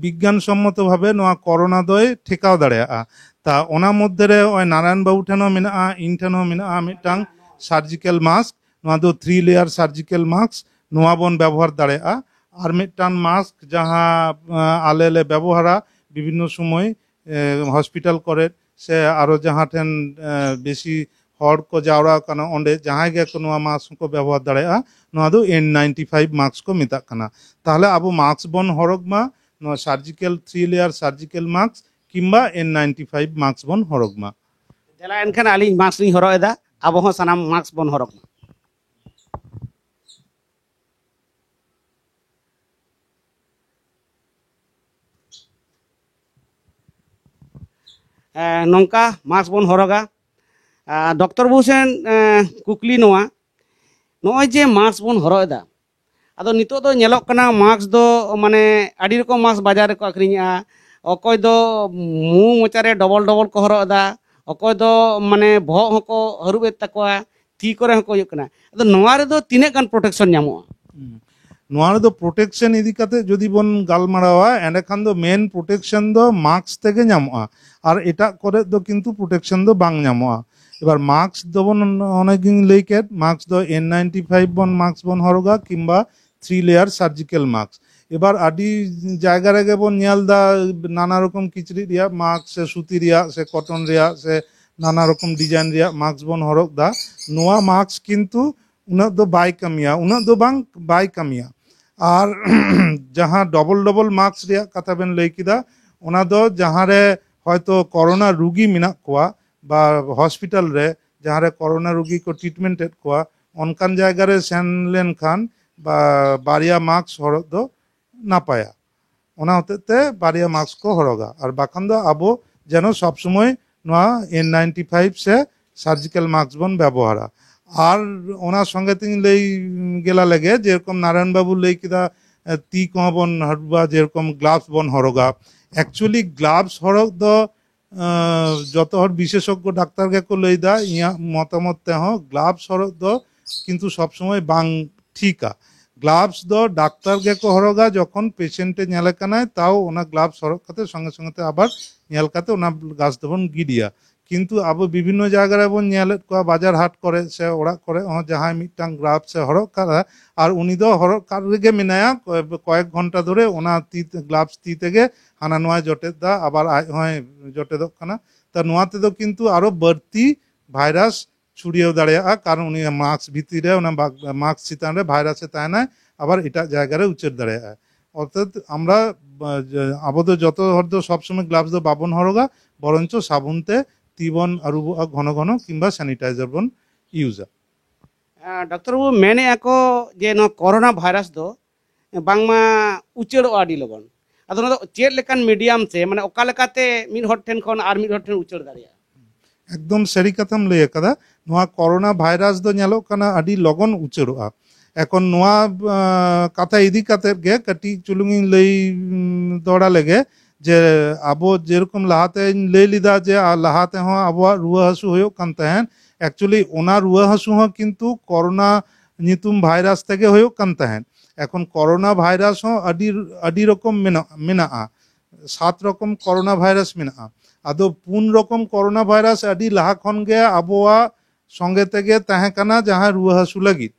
ᱵᱤᱜᱽᱜᱟᱱ ᱥᱚᱢᱢᱚᱛᱚ ᱵᱷᱟᱵᱮ ᱱᱚᱣᱟ ᱠᱚᱨᱳᱱᱟ ᱫᱚᱭ ᱴᱷᱮᱠᱟᱣ ᱫᱟᱲᱮᱭᱟᱜᱼᱟ᱾ ᱛᱟ ᱚᱱᱟ ᱢᱚᱫᱽᱫᱷᱮ ᱨᱮ ᱱᱚᱜᱼᱚᱭ ᱱᱟᱨᱟᱭᱚᱱ ᱵᱟᱵᱩ ᱴᱷᱮᱱ ᱦᱚᱸ ᱢᱮᱱᱟᱜᱼᱟ, ᱤᱧ ᱴᱷᱮᱱ ᱦᱚᱸ ᱢᱮᱱᱟᱜᱼᱟ ᱢᱤᱫᱴᱟᱝ ᱥᱟᱨᱡᱤᱠᱟᱞ ᱢᱟᱥᱠ᱾ ᱱᱚᱣᱟ ᱫᱚ ᱛᱷᱨᱤ ᱞᱮᱭᱟᱨ ᱥᱟᱨᱡᱤᱠᱟᱞ ᱢᱟᱥᱠ, ᱱᱚᱣᱟ ᱵᱚᱱ ᱵᱮᱵᱚᱦᱟᱨ ᱫᱟᱲᱮᱭᱟᱜᱼᱟ᱾ ᱟᱨ ᱢᱤᱫᱴᱟᱝ ᱢᱟᱥᱠ ᱡᱟᱦᱟᱸ ᱟᱸ, ᱟᱞᱮ ᱞᱮ ᱵᱮᱵᱚᱦᱟᱨᱟ ᱵᱤᱵᱷᱤᱱᱱᱚ ᱥᱚᱢᱚᱭ ᱦᱚᱥᱯᱤᱴᱟᱞ ᱠᱚᱨᱮ ᱥᱮ ᱟᱨᱚ ᱡᱟᱦᱟᱸ ᱴᱷᱮᱱ ᱵᱮᱥᱤ ᱦᱚᱲ ᱠᱚ ᱡᱟᱣᱨᱟ ᱟᱠᱟᱱᱟ, ᱚᱸᱰᱮ ᱡᱟᱦᱟᱸᱭ ᱜᱮ ᱱᱚᱣᱟ ᱢᱟᱥᱠ ᱠᱚ ᱵᱮᱵᱚᱦᱟᱨ ᱫᱟᱲᱮᱭᱟᱜᱼᱟ᱾ ᱱᱚᱣᱟ ᱫᱚ ᱮᱱ ᱱᱟᱭᱤᱱᱴᱤ ᱯᱷᱟᱭᱤᱵᱷ ᱢᱟᱥᱠ ᱠᱚ ᱢᱮᱛᱟᱜ ᱠᱟᱱᱟ᱾ ᱛᱟᱦᱚᱞᱮ ᱟᱵᱚ ᱢᱟᱥᱠ ᱵᱚᱱ ᱦᱚᱨᱚᱜ ᱢᱟ, ᱱᱚᱣᱟ surgical three layer surgical mask ᱠᱤᱝᱵᱟ ᱮᱱ ᱱᱟᱭᱤᱱᱴᱤ ᱯᱷᱟᱭᱤᱵᱷ ᱢᱟᱥᱠ ᱵᱚᱱ ᱦᱚᱨᱚᱜ ᱢᱟ᱾ ᱫᱮᱞᱟ ᱮᱱᱠᱷᱟᱱ ᱟᱹᱞᱤᱧ ᱢᱟᱥᱠ ᱞᱤᱧ ᱦᱚᱨᱚᱜ ᱮᱫᱟ, ᱟᱵᱚ ᱦᱚᱸ ᱥᱟᱱᱟᱢ ᱢᱟᱥᱠ ᱵᱚᱱ ᱦᱚᱨᱚᱜ ᱢᱟ᱾ ᱮᱸ, ᱱᱚᱝᱠᱟ ᱢᱟᱥᱠ ᱵᱚᱱ ᱦᱚᱨᱚᱜᱟ᱾ ᱟᱨ ᱰᱚᱠᱴᱚᱨ ᱵᱟᱹᱵᱩ ᱥᱮᱱ, ᱮᱸ, ᱠᱩᱠᱞᱤ ᱱᱚᱣᱟ, ᱱᱚᱜᱼᱚᱭ ᱡᱮ ᱢᱟᱥᱠ ᱵᱚᱱ ᱦᱚᱨᱚᱜ ᱮᱫᱟ, ᱟᱫᱚ ᱱᱤᱛᱚᱜ ᱫᱚ ᱧᱮᱞᱚᱜ ᱠᱟᱱᱟ ᱢᱟᱥᱠ ᱫᱚ ᱢᱟᱱᱮ ᱟᱹᱰᱤ ᱨᱚᱠᱚᱢ ᱢᱟᱥᱠ ᱵᱟᱡᱟᱨ ᱨᱮᱠᱚ ᱟᱹᱠᱷᱨᱤᱧᱮᱜᱼᱟ᱾ ᱚᱠᱚᱭ ᱫᱚ ᱢᱩ ᱢᱚᱪᱟ ᱨᱮ ᱰᱚᱵᱚᱞ ᱰᱚᱵᱚᱞ ᱠᱚ ᱦᱚᱨᱚᱜ ᱮᱫᱟ, ᱚᱠᱚᱭ ᱫᱚ ᱢᱟᱱᱮ ᱵᱚᱦᱚᱜ ᱦᱚᱸᱠᱚ ᱦᱟᱹᱨᱩᱵ ᱮᱫ ᱛᱟᱠᱚᱣᱟ, ᱛᱤ ᱠᱚᱨᱮ ᱦᱚᱸᱠᱚ ᱦᱩᱭᱩᱜ ᱠᱟᱱᱟ᱾ ᱟᱫᱚ ᱱᱚᱣᱟ ᱨᱮᱫᱚ ᱛᱤᱱᱟᱹᱜ ᱜᱟᱱ ᱯᱨᱚᱴᱮᱠᱥᱚᱱ ᱧᱟᱢᱚᱜᱼᱟ? ᱦᱩᱸ᱾ ᱱᱚᱣᱟ ᱨᱮᱫᱚ ᱯᱨᱚᱴᱮᱠᱥᱚᱱ ᱤᱫᱤ ᱠᱟᱛᱮ ᱡᱩᱫᱤ ᱵᱚᱱ ᱜᱟᱞᱢᱟᱨᱟᱣᱟ, ᱮᱸᱰᱮᱠᱷᱟᱱ ᱫᱚ ᱢᱮᱱ ᱯᱨᱚᱴᱮᱠᱥᱚᱱ ᱫᱚ ᱢᱟᱥᱠ ᱛᱮᱜᱮ ᱧᱟᱢᱚᱜᱼᱟ, ᱟᱨ ᱮᱴᱟᱜ ᱠᱚᱨᱮ ᱫᱚ ᱠᱤᱱᱛᱩ ᱯᱨᱚᱴᱮᱠᱥᱚᱱ ᱫᱚ ᱵᱟᱝ ᱧᱟᱢᱚᱜᱼᱟ᱾ ᱮᱵᱟᱨ ᱢᱟᱥᱠ ᱫᱚᱵᱚᱱ, ᱚᱱᱮᱜᱤᱧ ᱞᱟᱹᱭ ᱠᱮᱫ, ᱢᱟᱥᱠ ᱫᱚ ᱮᱱ ᱱᱟᱭᱤᱱᱴᱤ ᱯᱷᱟᱭᱤᱵᱷ ᱵᱚᱱ ᱢᱟᱥᱠ ᱵᱚᱱ ᱦᱚᱨᱚᱜᱟ ᱠᱤᱝᱵᱟ ᱛᱷᱨᱤ ᱞᱮᱭᱟᱨ ᱥᱟᱨᱡᱤᱠᱟᱞ ᱢᱟᱥᱠ᱾ ᱮᱵᱟᱨ ᱟᱹᱰᱤ ᱡᱟᱭᱜᱟ ᱨᱮᱜᱮ ᱵᱚᱱ ᱧᱮᱞ ᱮᱫᱟ ᱱᱟᱱᱟ ᱨᱚᱠᱚᱢ ᱠᱤᱪᱨᱤᱡ ᱨᱮᱭᱟᱜ ᱢᱟᱥᱠ ᱥᱮ ᱥᱩᱛᱤ ᱨᱮᱭᱟᱜ ᱥᱮ ᱠᱚᱴᱚᱱ ᱨᱮᱭᱟᱜ ᱥᱮ ᱱᱟᱱᱟ ᱨᱚᱠᱚᱢ ᱰᱤᱡᱟᱭᱤᱱ ᱨᱮᱭᱟᱜ ᱢᱟᱥᱠ ᱵᱚᱱ ᱦᱚᱨᱚᱜ ᱮᱫᱟ᱾ ᱱᱚᱣᱟ ᱢᱟᱥᱠ ᱠᱤᱱᱛᱩ ᱩᱱᱟᱹᱜ ᱫᱚ ᱵᱟᱭ ᱠᱟᱹᱢᱤᱭᱟ, ᱩᱱᱟᱹᱜ ᱫᱚ ᱵᱟᱝ ᱵᱟᱭ ᱠᱟᱹᱢᱤᱭᱟ᱾ ᱟᱨ ᱡᱟᱦᱟᱸ ᱰᱚᱵᱚᱞ ᱰᱚᱵᱚᱞ ᱢᱟᱥᱠ ᱨᱮᱭᱟᱜ ᱠᱟᱛᱷᱟ ᱵᱮᱱ ᱞᱟᱹᱭ ᱠᱮᱫᱟ, ᱚᱱᱟ ᱫᱚ ᱡᱟᱦᱟᱸ ᱨᱮ ᱦᱚᱭᱛᱳ ᱠᱚᱨᱳᱱᱟ ᱨᱩᱜᱤ ᱢᱮᱱᱟᱜ ᱠᱚᱣᱟ ᱵᱟ ᱦᱚᱥᱯᱤᱴᱟᱞ ᱨᱮ ᱡᱟᱦᱟᱸ ᱨᱮ ᱠᱚᱨᱳᱱᱟ ᱨᱩᱜᱤ ᱠᱚ ᱴᱨᱤᱴᱢᱮᱱᱴ ᱮᱫ ᱠᱚᱣᱟ, ᱚᱱᱠᱟᱱ ᱡᱟᱭᱜᱟ ᱨᱮ ᱥᱮᱱ ᱞᱮᱱᱠᱷᱟᱱ ᱵᱟ ᱵᱟᱨᱭᱟ ᱢᱟᱥᱠ ᱦᱚᱨᱚᱜ ᱫᱚ ᱱᱟᱯᱟᱭᱟ᱾ ᱚᱱᱟ ᱦᱚᱛᱮᱡ ᱛᱮ ᱵᱟᱨᱭᱟ ᱢᱟᱥᱠ ᱠᱚ ᱦᱚᱨᱚᱜᱟ᱾ ᱟᱨ ᱵᱟᱠᱷᱟᱱ ᱫᱚ ᱟᱵᱚ ᱡᱮᱱᱚ ᱥᱚᱵ ᱥᱚᱢᱚᱭ ᱱᱚᱣᱟ ᱮᱱ ᱱᱟᱭᱤᱱᱴᱤ ᱯᱷᱟᱭᱤᱵᱷ ᱥᱮ ᱥᱟᱨᱡᱤᱠᱟᱞ ᱢᱟᱥᱠ ᱵᱚᱱ ᱵᱮᱵᱚᱦᱟᱨᱟ᱾ ᱟᱨ ᱚᱱᱟ ᱥᱚᱸᱜᱮ ᱛᱤᱧ ᱞᱟᱹᱭ ᱜᱮᱞᱟ ᱞᱮᱜᱮ, ᱡᱮᱨᱚᱠᱚᱢ ᱱᱟᱨᱟᱭᱚᱱ ᱵᱟᱵᱩ ᱞᱟᱹᱭ ᱠᱮᱫᱟ, ᱮ, ᱛᱤ ᱠᱚᱦᱚᱸ ᱵᱚᱱ ᱦᱟᱹᱨᱩᱵᱟ, ᱡᱮᱨᱚᱠᱚᱢ ᱜᱞᱟᱵᱷᱥ ᱵᱚᱱ ᱦᱚᱨᱚᱜᱟ᱾ ᱮᱠᱪᱩᱭᱮᱞᱤ ᱜᱞᱟᱵᱷᱥ ᱦᱚᱨᱚᱜ ᱫᱚ, ᱮ, ᱡᱚᱛᱚ ᱦᱚᱲ ᱵᱤᱥᱮᱥᱚᱜᱽᱜᱚ ᱰᱟᱠᱛᱟᱨ ᱜᱮᱠᱚ ᱞᱟᱹᱭᱫᱟ, ᱤᱧᱟᱹᱜ ᱢᱚᱛᱟᱢᱚᱛ ᱛᱮᱦᱚᱸ ᱜᱞᱟᱵᱷᱥ ᱦᱚᱨᱚᱜ ᱫᱚ ᱠᱤᱱᱛᱩ ᱥᱚᱵ ᱥᱚᱢᱚᱭ ᱵᱟᱝ ᱴᱷᱤᱠᱟ᱾ ᱜᱞᱟᱵᱷᱥ ᱫᱚ ᱰᱟᱠᱛᱟᱨ ᱜᱮᱠᱚ ᱦᱚᱨᱚᱜᱟ, ᱡᱚᱠᱷᱚᱱ ᱯᱮᱥᱮᱱᱴ ᱮ ᱧᱮᱞᱮ ᱠᱟᱱᱟᱭ, ᱛᱟᱣ ᱚᱱᱟ ᱜᱞᱟᱵᱷᱥ ᱦᱚᱨᱚᱜ ᱠᱟᱛᱮ ᱥᱚᱸᱜᱮ ᱥᱚᱸᱜᱮ ᱛᱮ ᱟᱵᱟᱨ ᱧᱮᱞ ᱠᱟᱛᱮ ᱚᱱᱟ ᱜᱞᱟᱵᱷᱥ ᱫᱚᱵᱚᱱ ᱜᱤᱰᱤᱭᱟ᱾ ᱠᱤᱱᱛᱩ ᱟᱵᱚ ᱵᱤᱵᱷᱤᱱᱱᱚ ᱡᱟᱭᱜᱟ ᱨᱮᱵᱚᱱ ᱧᱮᱞᱮᱫ ᱠᱚᱣᱟ, ᱵᱟᱡᱟᱨ ᱦᱟᱴ ᱠᱚᱨᱮ ᱥᱮ ᱚᱲᱟᱜ ᱠᱚᱨᱮ ᱦᱚᱸ ᱡᱟᱦᱟᱸᱭ ᱢᱤᱫᱴᱟᱝ ᱜᱞᱟᱵᱷᱥ ᱮ ᱦᱚᱨᱚᱜ ᱠᱟᱫᱟ, ᱟᱨ ᱩᱱᱤ ᱫᱚ ᱦᱚᱨᱚᱜ ᱠᱟᱜ ᱨᱮᱜᱮ ᱢᱮᱱᱟᱭᱟ, ᱠᱚᱭᱮᱠ ᱠᱚᱭᱮᱠ ᱜᱷᱚᱱᱴᱟ ᱫᱷᱚᱨᱮ ᱚᱱᱟ ᱛᱤ ᱛᱮ, ᱜᱞᱟᱵᱷᱥ ᱛᱤ ᱛᱮᱜᱮ ᱦᱟᱱᱟ ᱱᱚᱣᱟᱭ ᱡᱚᱴᱮᱫ ᱫᱟ, ᱟᱵᱟᱨ ᱟᱡ ᱦᱚᱸᱭ ᱡᱚᱴᱮᱫᱚᱜ ᱠᱟᱱᱟ᱾ ᱛᱟ ᱱᱚᱣᱟ ᱛᱮᱫᱚ ᱠᱤᱱᱛᱩ ᱟᱨᱚ ᱵᱟᱹᱲᱛᱤ ᱵᱷᱟᱭᱨᱟᱥ ᱪᱷᱩᱲᱭᱟᱹᱣ ᱫᱟᱲᱮᱭᱟᱜᱼᱟ, ᱠᱟᱨᱚᱱ ᱩᱱᱤ ᱢᱟᱥᱠ ᱵᱷᱤᱛᱤᱨ ᱨᱮ, ᱚᱱᱟ ᱵᱟᱜ-, ᱢᱟᱥᱠ ᱪᱮᱛᱟᱱ ᱨᱮ ᱵᱷᱟᱭᱨᱟᱥ ᱮ ᱛᱟᱦᱮᱱᱟᱭ, ᱟᱵᱟᱨ ᱮᱴᱟᱜ ᱡᱟᱭᱜᱟ ᱨᱮ ᱩᱪᱟᱹᱲ ᱫᱟᱲᱮᱭᱟᱜᱼᱟᱭ᱾ ᱚᱨᱛᱷᱟᱛ ᱟᱵᱚ ᱫᱚ ᱡᱚᱛᱚ ᱦᱚᱲ ᱫᱚ ᱥᱚᱵ ᱥᱚᱢᱚᱭ ᱜᱞᱟᱵᱷᱥ ᱫᱚ ᱵᱟᱵᱚᱱ ᱦᱚᱨᱚᱜᱟ, ᱵᱚᱨᱚᱱᱪᱚ ᱥᱟᱵᱚᱱ ᱛᱮ ᱛᱤ ᱵᱚᱱ ᱟᱹᱨᱩᱵᱚᱜᱼᱟ ᱜᱷᱚᱱᱚ ᱜᱷᱚᱱᱚ, ᱠᱤᱝᱵᱟ ᱥᱮᱱᱤᱴᱟᱭᱡᱟᱨ ᱵᱚᱱ ᱤᱭᱩᱡᱟ᱾ ᱰᱟᱠᱛᱟᱨ ᱵᱟᱹᱵᱩ, ᱢᱮᱱᱮᱫᱼᱟ ᱠᱚ ᱡᱮ ᱱᱚᱣᱟ ᱠᱚᱨᱳᱱᱟ ᱵᱷᱟᱭᱨᱟᱥ ᱫᱚ ᱵᱟᱝᱢᱟ ᱩᱪᱟᱹᱲᱚᱜᱼᱟ ᱟᱹᱰᱤ ᱞᱚᱜᱚᱱ᱾ ᱟᱫᱚ ᱱᱚᱣᱟ ᱫᱚ ᱪᱮᱫ ᱞᱮᱠᱟᱱ ᱢᱤᱰᱤᱭᱟᱢ ᱛᱮ, ᱢᱟᱱᱮ ᱚᱠᱟ ᱞᱮᱠᱟᱛᱮ ᱢᱤᱫ ᱦᱚᱲ ᱴᱷᱮᱱ ᱠᱷᱚᱱ ᱟᱨ ᱢᱤᱫ ᱦᱚᱲ ᱴᱷᱮᱱ ᱩᱪᱟᱹᱲ ᱫᱟᱲᱮᱭᱟᱜᱼᱟ? ᱮᱠᱫᱚᱢ ᱥᱟᱹᱨᱤ ᱠᱟᱛᱷᱟᱢ ᱞᱟᱹᱭ ᱟᱠᱟᱫᱟ᱾ ᱱᱚᱣᱟ ᱠᱚᱨᱳᱱᱟ ᱵᱷᱟᱭᱨᱟᱥ ᱫᱚ ᱧᱮᱞᱚᱜ ᱠᱟᱱᱟ ᱟᱹᱰᱤ ᱞᱚᱜᱚᱱ ᱩᱪᱟᱹᱲᱚᱜᱼᱟ᱾ ᱮᱠᱷᱚᱱ ᱱᱚᱣᱟ, ᱟᱸ, ᱠᱟᱛᱷᱟ ᱤᱫᱤ ᱠᱟᱛᱮᱫ ᱜᱮ ᱠᱟᱹᱴᱤᱡ ᱪᱩᱞᱩᱝ ᱤᱧ ᱞᱟᱹᱭ, ᱩᱸ, ᱫᱚᱦᱲᱟ ᱞᱮᱜᱮ, ᱡᱮ ᱟᱵᱚ ᱡᱮᱨᱚᱠᱚᱢ ᱞᱟᱦᱟᱛᱮᱧ ᱞᱟᱹᱭ ᱞᱮᱫᱟ ᱡᱮ ᱟᱨ ᱞᱟᱦᱟ ᱛᱮᱦᱚᱸ ᱟᱵᱚᱣᱟᱜ ᱨᱩᱣᱟᱹ ᱦᱟᱹᱥᱩ ᱦᱩᱭᱩᱜ ᱠᱟᱱ ᱛᱟᱦᱮᱸᱫ, ᱮᱠᱪᱩᱭᱮᱞᱤ ᱚᱱᱟ ᱨᱩᱣᱟᱹ ᱦᱟᱹᱥᱩ ᱦᱚᱸ ᱠᱤᱱᱛᱩ ᱠᱚᱨᱳᱱᱟ ᱧᱩᱛᱩᱢ ᱵᱷᱟᱭᱨᱟᱥ ᱛᱮᱜᱮ ᱦᱩᱭᱩᱜ ᱠᱟᱱ ᱛᱟᱦᱮᱸᱫ᱾ ᱮᱠᱷᱚᱱ ᱠᱚᱨᱳᱱᱟ ᱵᱷᱟᱭᱨᱟᱥ ᱦᱚᱸ ᱟᱹᱰᱤ, ᱟᱹᱰᱤ ᱨᱚᱠᱚᱢ ᱢᱮᱱᱟᱜ, ᱢᱮᱱᱟᱜᱼᱟ᱾ ᱥᱟᱛ ᱨᱚᱠᱚᱢ ᱠᱚᱨᱳᱱᱟ ᱵᱷᱟᱭᱨᱟᱥ ᱢᱮᱱᱟᱜᱼᱟ᱾ ᱟᱫᱚ ᱯᱩᱱ ᱨᱚᱠᱚᱢ ᱠᱚᱨᱳᱱᱟ ᱵᱷᱟᱭᱨᱟᱥ ᱟᱹᱰᱤ ᱞᱟᱦᱟ ᱠᱷᱚᱱ ᱜᱮ ᱟᱵᱚᱣᱟᱜ ᱥᱚᱸᱜᱮ ᱛᱮᱜᱮ ᱛᱟᱦᱮᱸ ᱠᱟᱱᱟ ᱡᱟᱦᱟᱸ ᱨᱩᱣᱟᱹ ᱦᱟᱹᱥᱩ ᱞᱟᱹᱜᱤᱫ᱾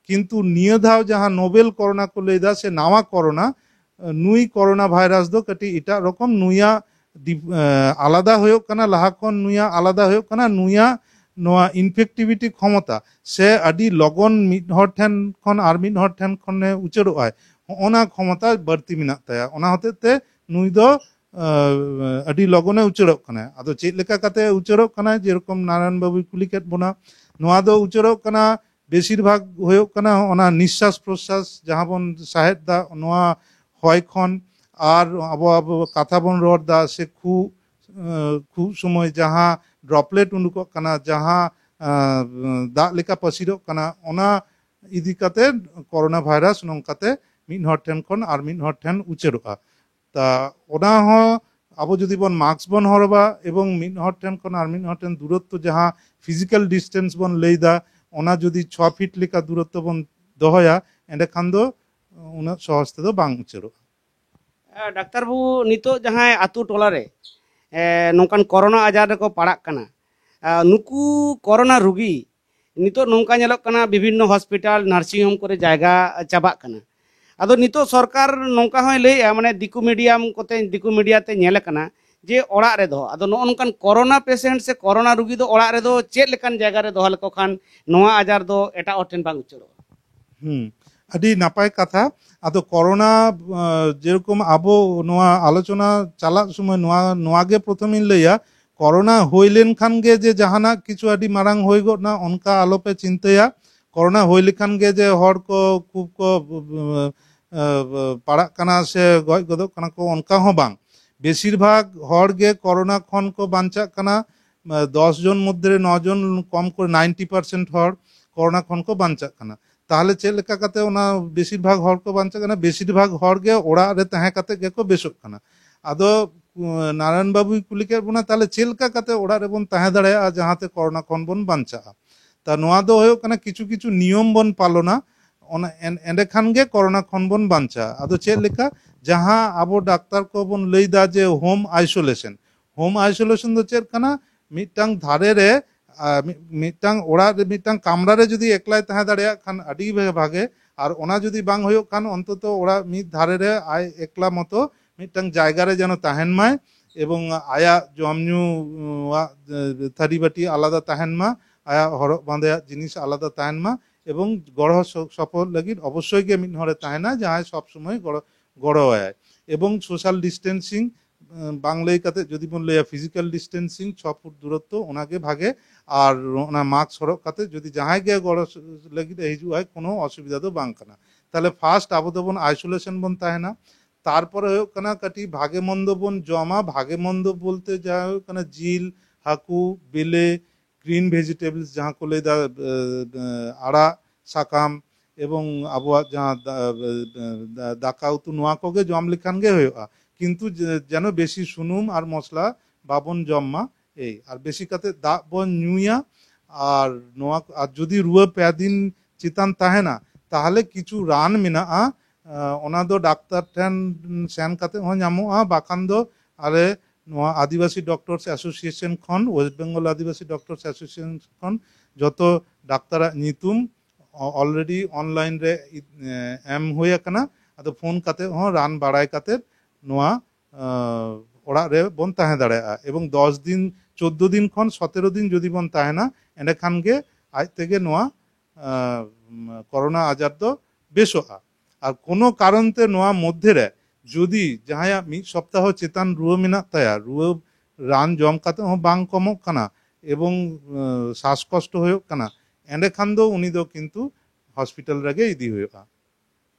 ᱠᱤᱱᱛᱩ ᱱᱤᱭᱟᱹ ᱫᱷᱟᱣ ᱡᱟᱦᱟᱸ ᱱᱳᱵᱮᱞ ᱠᱚᱨᱳᱱᱟ ᱠᱚ ᱞᱟᱹᱭᱫᱟ ᱥᱮ ᱱᱟᱣᱟ ᱠᱚᱨᱳᱱᱟ, ᱱᱩᱭ ᱠᱚᱨᱳᱱᱟ ᱵᱷᱟᱭᱨᱟᱥ ᱫᱚ ᱠᱟᱹᱴᱤᱡ ᱮᱴᱟᱜ ᱨᱚᱠᱚᱢ, ᱱᱩᱭᱟᱜ ᱰᱤᱯ-, ᱮ, ᱟᱞᱟᱫᱟ ᱦᱩᱭᱩᱜ ᱠᱟᱱᱟ, ᱞᱟᱦᱟ ᱠᱷᱚᱱ ᱱᱩᱭᱟᱜ ᱟᱞᱟᱫᱟ ᱦᱩᱭᱩᱜ ᱠᱟᱱᱟ, ᱱᱩᱭᱟᱜ ᱱᱚᱣᱟ ᱤᱱᱯᱷᱮᱠᱴᱤᱵᱷᱤᱴᱤ ᱠᱷᱚᱢᱚᱛᱟ ᱥᱮ ᱟᱹᱰᱤ ᱞᱚᱜᱚᱱ ᱢᱤᱫ ᱦᱚᱲ ᱴᱷᱮᱱ ᱠᱷᱚᱱ ᱟᱨ ᱢᱤᱫ ᱦᱚᱲ ᱴᱷᱮᱱ ᱠᱷᱚᱱᱮ ᱩᱪᱟᱹᱲᱚᱜ ᱟᱭ, ᱦᱚᱸᱜᱼᱚᱱᱟ ᱠᱷᱚᱢᱚᱛᱟ ᱵᱟᱹᱲᱛᱤ ᱢᱮᱱᱟᱜ ᱛᱟᱭᱟ᱾ ᱚᱱᱟ ᱦᱚᱛᱮᱡ ᱛᱮ ᱱᱩᱭ ᱫᱚ, ᱮ, ᱟᱹᱰᱤ ᱞᱚᱜᱚᱱᱮ ᱩᱪᱟᱹᱲᱚᱜ ᱠᱟᱱᱟ᱾ ᱟᱫᱚ ᱪᱮᱫ ᱞᱮᱠᱟ ᱠᱟᱛᱮ ᱩᱪᱟᱹᱲᱚᱜ ᱠᱟᱱᱟ, ᱡᱮᱨᱚᱠᱚᱢ ᱱᱟᱨᱟᱭᱚᱱ ᱵᱟᱵᱩᱭ ᱠᱩᱞᱤ ᱠᱮᱫ ᱵᱚᱱᱟ, ᱱᱚᱣᱟ ᱫᱚ ᱩᱪᱟᱹᱲᱚᱜ ᱠᱟᱱᱟ ᱵᱮᱥᱤᱨ ᱵᱷᱟᱜᱽ ᱦᱩᱭᱩᱜ ᱠᱟᱱᱟ ᱚᱱᱟ ᱱᱤᱥᱥᱟᱥ ᱯᱨᱚᱥᱥᱟᱥ ᱡᱟᱦᱟᱸ ᱵᱚᱱ ᱥᱟᱦᱮᱫ ᱫᱟ, ᱱᱚᱣᱟ ᱦᱚᱭ ᱠᱷᱚᱱ, ᱟᱨ ᱟᱵᱚ ᱟᱵᱚ ᱠᱟᱛᱷᱟ ᱵᱚᱱ ᱨᱚᱲ ᱫᱟ ᱥᱮ ᱠᱷᱩᱜ, ᱮᱸ, ᱠᱷᱩᱜ ᱥᱚᱢᱚᱭ ᱡᱟᱦᱟᱸ ᱰᱨᱚᱯᱞᱮᱴ ᱩᱰᱩᱠᱚᱜ ᱠᱟᱱᱟ, ᱡᱟᱦᱟᱸ, ᱮᱸ, ᱫᱟᱜ ᱞᱮᱠᱟ ᱯᱟᱹᱥᱤᱨᱚᱜ ᱠᱟᱱᱟ, ᱚᱱᱟ ᱤᱫᱤ ᱠᱟᱛᱮ ᱠᱚᱨᱳᱱᱟ ᱵᱷᱟᱭᱨᱟᱥ ᱱᱚᱝᱠᱟᱛᱮ ᱢᱤᱫ ᱦᱚᱲ ᱴᱷᱮᱱ ᱠᱷᱚᱱ ᱟᱨ ᱢᱤᱫ ᱦᱚᱲ ᱴᱷᱮᱱ ᱩᱪᱟᱹᱲᱚᱜᱼᱟ᱾ ᱛᱟ ᱚᱱᱟ ᱦᱚᱸ ᱟᱵᱚ ᱡᱩᱫᱤ ᱵᱚᱱ ᱢᱟᱥᱠ ᱵᱚᱱ ᱦᱚᱨᱚᱜᱟ ᱮᱵᱚᱝ ᱢᱤᱫ ᱦᱚᱲ ᱴᱷᱮᱱ ᱠᱷᱚᱱ ᱟᱨ ᱢᱤᱫ ᱦᱚᱲ ᱴᱷᱮᱱ ᱫᱩᱨᱚᱛᱛᱚ ᱡᱟᱦᱟᱸ ᱯᱷᱤᱡᱤᱠᱟᱞ ᱰᱤᱥᱴᱮᱱᱥ ᱵᱚᱱ ᱞᱟᱹᱭᱫᱟ, ᱚᱱᱟ ᱡᱩᱫᱤ ᱪᱷᱚ ᱯᱷᱤᱴ ᱞᱮᱠᱟ ᱫᱩᱨᱚᱛᱛᱚ ᱵᱚᱱ ᱫᱚᱦᱚᱭᱟ, ᱮᱸᱰᱮᱠᱷᱟᱱ ᱫᱚ ᱩᱱᱟᱹᱜ ᱥᱚᱦᱚᱡ ᱛᱮᱫᱚ ᱵᱟᱝ ᱩᱪᱟᱹᱲᱚᱜᱼᱟ᱾ ᱮ, ᱰᱟᱠᱛᱟᱨ ᱵᱟᱹᱵᱩ, ᱱᱤᱛᱚᱜ ᱡᱟᱦᱟᱸᱭ ᱟᱛᱳ ᱴᱚᱞᱟ ᱨᱮ, ᱮ, ᱱᱚᱝᱠᱟᱱ ᱠᱚᱨᱳᱱᱟ ᱟᱡᱟᱨ ᱨᱮᱠᱚ ᱯᱟᱲᱟᱜ ᱠᱟᱱᱟ, ᱮ, ᱱᱩᱠᱩ ᱠᱚᱨᱳᱱᱟ ᱨᱩᱜᱤ ᱱᱤᱛᱚᱜ ᱱᱚᱝᱠᱟ ᱧᱮᱞᱚᱜ ᱠᱟᱱᱟ, ᱵᱤᱵᱷᱤᱱᱱᱚ ᱦᱚᱥᱯᱤᱴᱟᱞ, ᱱᱟᱨᱥᱤᱝ ᱦᱳᱢ ᱠᱚᱨᱮ ᱡᱟᱭᱜᱟ ᱪᱟᱵᱟᱜ ᱠᱟᱱᱟ᱾ ᱟᱫᱚ ᱱᱤᱛᱚᱜ ᱥᱚᱨᱠᱟᱨ ᱱᱚᱝᱠᱟ ᱦᱚᱸᱭ ᱞᱟᱹᱭᱮᱜᱼᱟ, ᱢᱟᱱᱮ ᱫᱤᱠᱩ ᱢᱤᱰᱤᱭᱟᱢ ᱠᱚᱛᱮ, ᱫᱤᱠᱩ ᱢᱤᱰᱤᱭᱟ ᱛᱮ ᱧᱮᱞ ᱟᱠᱟᱱᱟ ᱡᱮ ᱚᱲᱟᱜ ᱨᱮ ᱫᱚᱦᱚ᱾ ᱟᱫᱚ ᱱᱚᱜᱼᱚ ᱱᱚᱝᱠᱟᱱ ᱠᱚᱨᱳᱱᱟ ᱯᱮᱥᱮᱱᱴ ᱥᱮ ᱠᱚᱨᱳᱱᱟ ᱨᱩᱜᱤ ᱫᱚ ᱚᱲᱟᱜ ᱨᱮᱫᱚ ᱪᱮᱫ ᱞᱮᱠᱟᱱ ᱡᱟᱭᱜᱟ ᱨᱮ ᱫᱚᱦᱚ ᱞᱮᱠᱚ ᱠᱷᱟᱱ ᱱᱚᱣᱟ ᱟᱡᱟᱨ ᱫᱚ ᱮᱴᱟᱜ ᱦᱚᱲ ᱴᱷᱮᱱ ᱵᱟᱝ ᱩᱪᱟᱹᱲᱚᱜᱼᱟ? ᱦᱩᱸ, ᱟᱹᱰᱤ ᱱᱟᱯᱟᱭ ᱠᱟᱛᱷᱟ᱾ ᱟᱫᱚ ᱠᱚᱨᱳᱱᱟ, ᱟᱸ, ᱡᱮᱨᱚᱠᱚᱢ ᱟᱵᱚ ᱱᱚᱣᱟ ᱟᱞᱳᱪᱚᱱᱟ ᱪᱟᱞᱟᱜ ᱥᱚᱢᱚᱭ ᱱᱚᱣᱟ, ᱱᱚᱣᱟ ᱜᱮ ᱯᱨᱚᱛᱷᱚᱢᱤᱧ ᱞᱟᱹᱭᱟ, ᱠᱚᱨᱳᱱᱟ ᱦᱩᱭ ᱞᱮᱱᱠᱷᱟᱱ ᱜᱮ ᱡᱮ ᱡᱟᱦᱟᱱᱟᱜ ᱠᱤᱪᱷᱩ ᱟᱹᱰᱤ ᱢᱟᱨᱟᱝ ᱦᱩᱭ ᱜᱚᱫ ᱱᱟ, ᱚᱱᱠᱟ ᱟᱞᱚᱯᱮ ᱪᱤᱱᱛᱟᱹᱭᱟ᱾ ᱠᱚᱨᱳᱱᱟ ᱦᱩᱭ ᱞᱮᱠᱷᱟᱱ ᱜᱮ ᱡᱮ ᱦᱚᱲ ᱠᱚ ᱠᱷᱩᱵ ᱠᱚ, ᱟᱸ, ᱯᱟᱲᱟᱜ ᱠᱟᱱᱟ ᱥᱮ ᱜᱚᱡ ᱜᱚᱫᱚᱜ ᱠᱟᱱᱟ ᱠᱚ, ᱚᱱᱠᱟ ᱦᱚᱸ ᱵᱟᱝ᱾ ᱵᱮᱥᱤᱨ ᱵᱷᱟᱜᱽ ᱦᱚᱲ ᱜᱮ ᱠᱚᱨᱳᱱᱟ ᱠᱷᱚᱱ ᱠᱚ ᱵᱟᱧᱪᱟᱜ ᱠᱟᱱᱟ᱾ ᱫᱚᱥ ᱡᱚᱱ ᱢᱚᱫᱽᱫᱷᱮ ᱨᱮ ᱱᱚ ᱡᱚᱱ, ᱠᱚᱢ ᱠᱚᱨᱮ ᱱᱟᱭᱤᱱᱴᱤ ᱯᱟᱨᱥᱮᱱᱴ ᱦᱚᱲ ᱠᱚᱨᱳᱱᱟ ᱠᱷᱚᱱ ᱠᱚ ᱵᱟᱧᱪᱟᱜ ᱠᱟᱱᱟ᱾ ᱛᱟᱦᱚᱞᱮ ᱪᱮᱫ ᱞᱮᱠᱟ ᱠᱟᱛᱮ ᱚᱱᱟ ᱵᱮᱥᱤᱨ ᱵᱷᱟᱜᱽ ᱦᱚᱲ ᱠᱚ ᱵᱟᱧᱪᱟᱜ ᱠᱟᱱᱟ? ᱵᱮᱥᱤᱨ ᱵᱷᱟᱜᱽ ᱦᱚᱲ ᱜᱮ ᱚᱲᱟᱜ ᱨᱮ ᱛᱟᱦᱮᱸ ᱠᱟᱛᱮ ᱜᱮᱠᱚ ᱵᱮᱥᱚᱜ ᱠᱟᱱᱟ᱾ ᱟᱫᱚ, ᱩᱸ, ᱱᱟᱨᱟᱭᱚᱱ ᱵᱟᱹᱵᱩᱭ ᱠᱩᱞᱤ ᱠᱮᱫ ᱵᱚᱱᱟ, ᱛᱟᱦᱚᱞᱮ ᱪᱮᱫ ᱞᱮᱠᱟ ᱠᱟᱛᱮ ᱚᱲᱟᱜ ᱨᱮᱵᱚᱱ ᱛᱟᱦᱮᱸ ᱫᱟᱲᱮᱭᱟᱜᱼᱟ ᱡᱟᱦᱟᱸᱛᱮ ᱠᱚᱨᱳᱱᱟ ᱠᱷᱚᱱ ᱵᱚᱱ ᱵᱟᱧᱪᱟᱜᱼᱟ? ᱛᱟ ᱱᱚᱣᱟ ᱫᱚ ᱦᱩᱭᱩᱜ ᱠᱟᱱᱟ ᱠᱤᱪᱷᱩ ᱠᱤᱪᱷᱩ ᱱᱤᱭᱚᱢ ᱵᱚᱱ ᱯᱟᱞᱚᱱᱟ, ᱚᱱᱟ ᱮᱱ-, ᱮᱸᱰᱮᱠᱷᱟᱱ ᱜᱮ ᱠᱚᱨᱳᱱᱟ ᱠᱷᱚᱱ ᱵᱚᱱ ᱵᱟᱧᱪᱟᱜᱼᱟ᱾ ᱟᱫᱚ ᱪᱮᱫ ᱞᱮᱠᱟ? ᱡᱟᱦᱟᱸ ᱟᱵᱚ ᱰᱟᱠᱛᱟᱨ ᱠᱚᱵᱚᱱ ᱞᱟᱹᱭᱫᱟ ᱡᱮ ᱦᱳᱢ ᱟᱭᱥᱳᱞᱮᱥᱚᱱ, ᱦᱳᱢ ᱟᱭᱥᱳᱞᱮᱥᱚᱱ ᱫᱚ ᱪᱮᱫ ᱠᱟᱱᱟ? ᱢᱤᱫᱴᱟᱝ ᱫᱷᱟᱨᱮ ᱨᱮ, ᱟ, ᱢᱤ-, ᱢᱤᱫᱴᱟᱝ ᱚᱲᱟᱜ ᱨᱮ, ᱢᱤᱫᱴᱟᱝ ᱠᱟᱢᱨᱟ ᱨᱮ ᱡᱩᱫᱤ ᱮᱠᱞᱟᱭ ᱛᱟᱦᱮᱸ ᱫᱟᱲᱮᱭᱟᱜ ᱠᱷᱟᱱ ᱟᱹᱰᱤ ᱵᱷᱟ-, ᱵᱷᱟᱜᱮ, ᱟᱨ ᱚᱱᱟ ᱡᱩᱫᱤ ᱵᱟᱝ ᱦᱩᱭᱩᱜ ᱠᱷᱟᱱ ᱚᱱᱛᱚᱛᱚ ᱚᱲᱟᱜ ᱢᱤᱫ ᱫᱷᱟᱨᱮ ᱨᱮ ᱟᱡ ᱮᱠᱞᱟ ᱢᱚᱛᱚ ᱢᱤᱫᱴᱟᱝ ᱡᱟᱭᱜᱟ ᱨᱮ ᱡᱮᱱᱚ ᱛᱟᱦᱮᱱ ᱢᱟᱭ, ᱮᱵᱚᱝ ᱟᱭᱟᱜ ᱡᱚᱢ ᱧᱩ, ᱩ, ᱟᱜ, ᱮ, ᱛᱷᱟᱹᱨᱤ ᱵᱟᱹᱴᱤ ᱟᱞᱟᱫᱟ ᱛᱟᱦᱮᱱ ᱢᱟ, ᱟᱭᱟᱜ ᱦᱚᱨᱚᱜ ᱵᱟᱸᱫᱮᱭᱟᱜ ᱡᱤᱱᱤᱥ ᱟᱞᱟᱫᱟ ᱛᱟᱦᱮᱱ ᱢᱟ, ᱮᱵᱚᱝ ᱜᱚᱲᱚ ᱥᱚ-, ᱥᱚᱯᱚᱦᱚᱫ ᱞᱟᱹᱜᱤᱫ ᱚᱵᱚᱥᱥᱳᱭ ᱜᱮ ᱢᱤᱫ ᱦᱚᱲᱮ ᱛᱟᱦᱮᱱᱟ ᱡᱟᱦᱟᱸᱭ ᱥᱚᱵ ᱥᱚᱢᱚᱭ ᱜᱚᱲᱚ, ᱜᱚᱲᱚᱣᱟᱭᱟᱭ᱾ ᱮᱵᱚᱝ ᱥᱳᱥᱟᱞ ᱰᱤᱥᱴᱮᱱᱥᱤᱝ, ᱮ, ᱵᱟᱝ ᱞᱟᱹᱭ ᱠᱟᱛᱮ ᱡᱩᱫᱤ ᱵᱚᱱ ᱞᱟᱹᱭᱟ ᱯᱷᱤᱡᱤᱠᱟᱞ ᱰᱤᱥᱴᱮᱱᱥᱤᱝ, ᱪᱷᱚ ᱯᱷᱩᱴ ᱫᱩᱨᱚᱛᱛᱚ, ᱚᱱᱟᱜᱮ ᱵᱷᱟᱜᱮ᱾ ᱟᱨ ᱚᱱᱟ ᱢᱟᱥᱠ ᱦᱚᱨᱚᱜ ᱠᱟᱛᱮ ᱡᱩᱫᱤ ᱡᱟᱦᱟᱸᱭ ᱜᱮ ᱜᱚᱲᱚ ᱥ-, ᱞᱟᱹᱜᱤᱫ ᱮ ᱦᱤᱡᱩᱜ ᱟᱭ, ᱠᱳᱱᱳ ᱚᱥᱩᱵᱤᱫᱷᱟ ᱫᱚ ᱵᱟᱝ ᱠᱟᱱᱟ᱾ ᱛᱟᱦᱞᱮ ᱯᱷᱟᱥᱴ ᱟᱵᱚ ᱫᱚᱵᱚᱱ ᱟᱭᱥᱳᱞᱮᱥᱚᱱ ᱵᱚᱱ ᱛᱟᱦᱮᱱᱟ᱾ ᱛᱟᱨᱯᱚᱨᱮ ᱦᱩᱭᱩᱜ ᱠᱟᱱᱟ ᱠᱟᱹᱴᱤᱡ ᱵᱷᱟᱜᱮ ᱢᱚᱱᱫᱚ ᱵᱚᱱ ᱡᱚᱢᱟ᱾ ᱵᱷᱟᱜᱮ ᱢᱚᱱᱫᱚ ᱵᱚᱞᱛᱮ ᱡᱟᱦᱟᱸ ᱦᱩᱭᱩᱜ ᱠᱟᱱᱟ ᱡᱤᱞ, ᱦᱟᱹᱠᱩ, ᱵᱮᱞᱮ, ᱜᱨᱤᱱ ᱵᱷᱮᱡᱤᱴᱮᱵᱚᱞᱥ ᱡᱟᱦᱟᱸ ᱠᱚ ᱞᱟᱹᱭᱫᱟ, ᱮ, ᱮ, ᱟᱲᱟᱜ ᱥᱟᱠᱟᱢ ᱮᱵᱚᱝ ᱟᱵᱚᱣᱟᱜ ᱡᱟᱦᱟᱸ ᱫᱟ-, ᱮ, ᱮ, ᱫᱟ-, ᱫᱟᱠᱟ ᱩᱛᱩ, ᱱᱚᱣᱟ ᱠᱚᱜᱮ ᱡᱚᱢ ᱞᱮᱠᱷᱟᱱ ᱜᱮ ᱦᱩᱭᱩᱜᱼᱟ᱾ ᱠᱤᱱᱛᱩ ᱡᱮ-, ᱡᱮᱱᱚ ᱵᱮᱥᱤ ᱥᱩᱱᱩᱢ ᱟᱨ ᱢᱚᱥᱞᱟ ᱵᱟᱵᱚᱱ ᱡᱚᱢ ᱢᱟ, ᱮᱭ᱾ ᱟᱨ ᱵᱮᱥᱤ ᱠᱟᱛᱮ ᱫᱟᱜ ᱵᱚᱱ ᱧᱩᱭᱟ᱾ ᱟᱨ ᱱᱚᱣᱟ, ᱟᱨ ᱡᱩᱫᱤ ᱨᱩᱣᱟᱹ ᱯᱮ ᱫᱤᱱ ᱪᱮᱛᱟᱱ ᱛᱟᱦᱮᱱᱟ, ᱛᱟᱦᱚᱞᱮ ᱠᱤᱪᱷᱩ ᱨᱟᱱ ᱢᱮᱱᱟᱜᱼᱟ, ᱟᱸ, ᱚᱱᱟ ᱫᱚ ᱰᱟᱠᱛᱟᱨ ᱴᱷᱮᱱ ᱥᱮᱱ ᱠᱟᱛᱮ ᱦᱚᱸ ᱧᱟᱢᱚᱜᱼᱟ, ᱵᱟᱠᱷᱟᱱ ᱫᱚ ᱟᱞᱮ ᱱᱚᱣᱟ ᱟᱹᱫᱤᱵᱟᱹᱥᱤ ᱰᱚᱠᱴᱚᱨᱥ ᱮᱥᱳᱥᱤᱭᱮᱥᱚᱱ ᱠᱷᱚᱱ, ᱳᱭᱮᱥᱴ ᱵᱮᱝᱜᱚᱞ ᱟᱹᱫᱤᱵᱟᱹᱥᱤ ᱰᱚᱠᱴᱚᱨᱥ ᱮᱥᱳᱥᱤᱭᱮᱥᱚᱱ ᱠᱷᱚᱱ ᱡᱚᱛᱚ ᱰᱟᱠᱛᱟᱨᱟᱜ ᱧᱩᱛᱩᱢ ᱚ-, already online ᱨᱮ ᱤ-, ᱮ, ᱮᱢ ᱦᱩᱭ ᱟᱠᱟᱱᱟ᱾ ᱟᱫᱚ ᱯᱷᱳᱱ ᱠᱟᱛᱮ ᱦᱚᱸ ᱨᱟᱱ ᱵᱟᱲᱟᱭ ᱠᱟᱛᱮ ᱱᱚᱣᱟ, ᱟ, ᱚᱲᱟᱜ ᱨᱮ ᱵᱚᱱ ᱛᱟᱦᱮᱸ ᱫᱟᱲᱮᱭᱟᱜᱼᱟ᱾ ᱮᱵᱚᱝ ᱫᱚᱥ ᱫᱤᱱ, ᱪᱳᱫᱽᱫᱳ ᱫᱤᱱ ᱠᱷᱚᱱ ᱥᱚᱛᱮᱨᱳ ᱫᱤᱱ ᱡᱩᱫᱤ ᱵᱚᱱ ᱛᱟᱦᱮᱱᱟ, ᱮᱸᱰᱮᱠᱷᱟᱱ ᱜᱮ ᱟᱡ ᱛᱮᱜᱮ ᱱᱚᱣᱟ, ᱟ, ᱠᱳᱨᱳᱱᱟ ᱟᱡᱟᱨ ᱫᱚ ᱵᱮᱥᱚᱜᱼᱟ᱾ ᱟᱨ ᱠᱳᱱᱳ ᱠᱟᱨᱚᱱ ᱛᱮ ᱱᱚᱣᱟ ᱢᱚᱫᱽᱫᱷᱮ ᱨᱮ ᱡᱩᱫᱤ ᱡᱟᱦᱟᱸᱭᱟᱜ ᱢᱤᱫ ᱥᱚᱯᱛᱟᱦᱚ ᱪᱮᱛᱟᱱ ᱨᱩᱣᱟᱹ ᱢᱮᱱᱟᱜ ᱛᱟᱭᱟ, ᱨᱩᱣᱟᱹ ᱨᱟᱱ ᱡᱚᱢ ᱠᱟᱛᱮ ᱦᱚᱸ ᱵᱟᱝ ᱠᱚᱢᱚᱜ ᱠᱟᱱᱟ, ᱮᱵᱚᱝ, ᱟ, ᱥᱟᱥᱠᱚᱥᱴᱚ ᱦᱩᱭᱩᱜ ᱠᱟᱱᱟ, ᱮᱸᱰᱮᱠᱷᱟᱱ ᱫᱚ ᱩᱱᱤ ᱫᱚ ᱠᱤᱱᱛᱩ ᱦᱚᱥᱯᱤᱴᱟᱞ ᱨᱮᱜᱮ ᱤᱫᱤ ᱦᱩᱭᱩᱜᱼᱟ᱾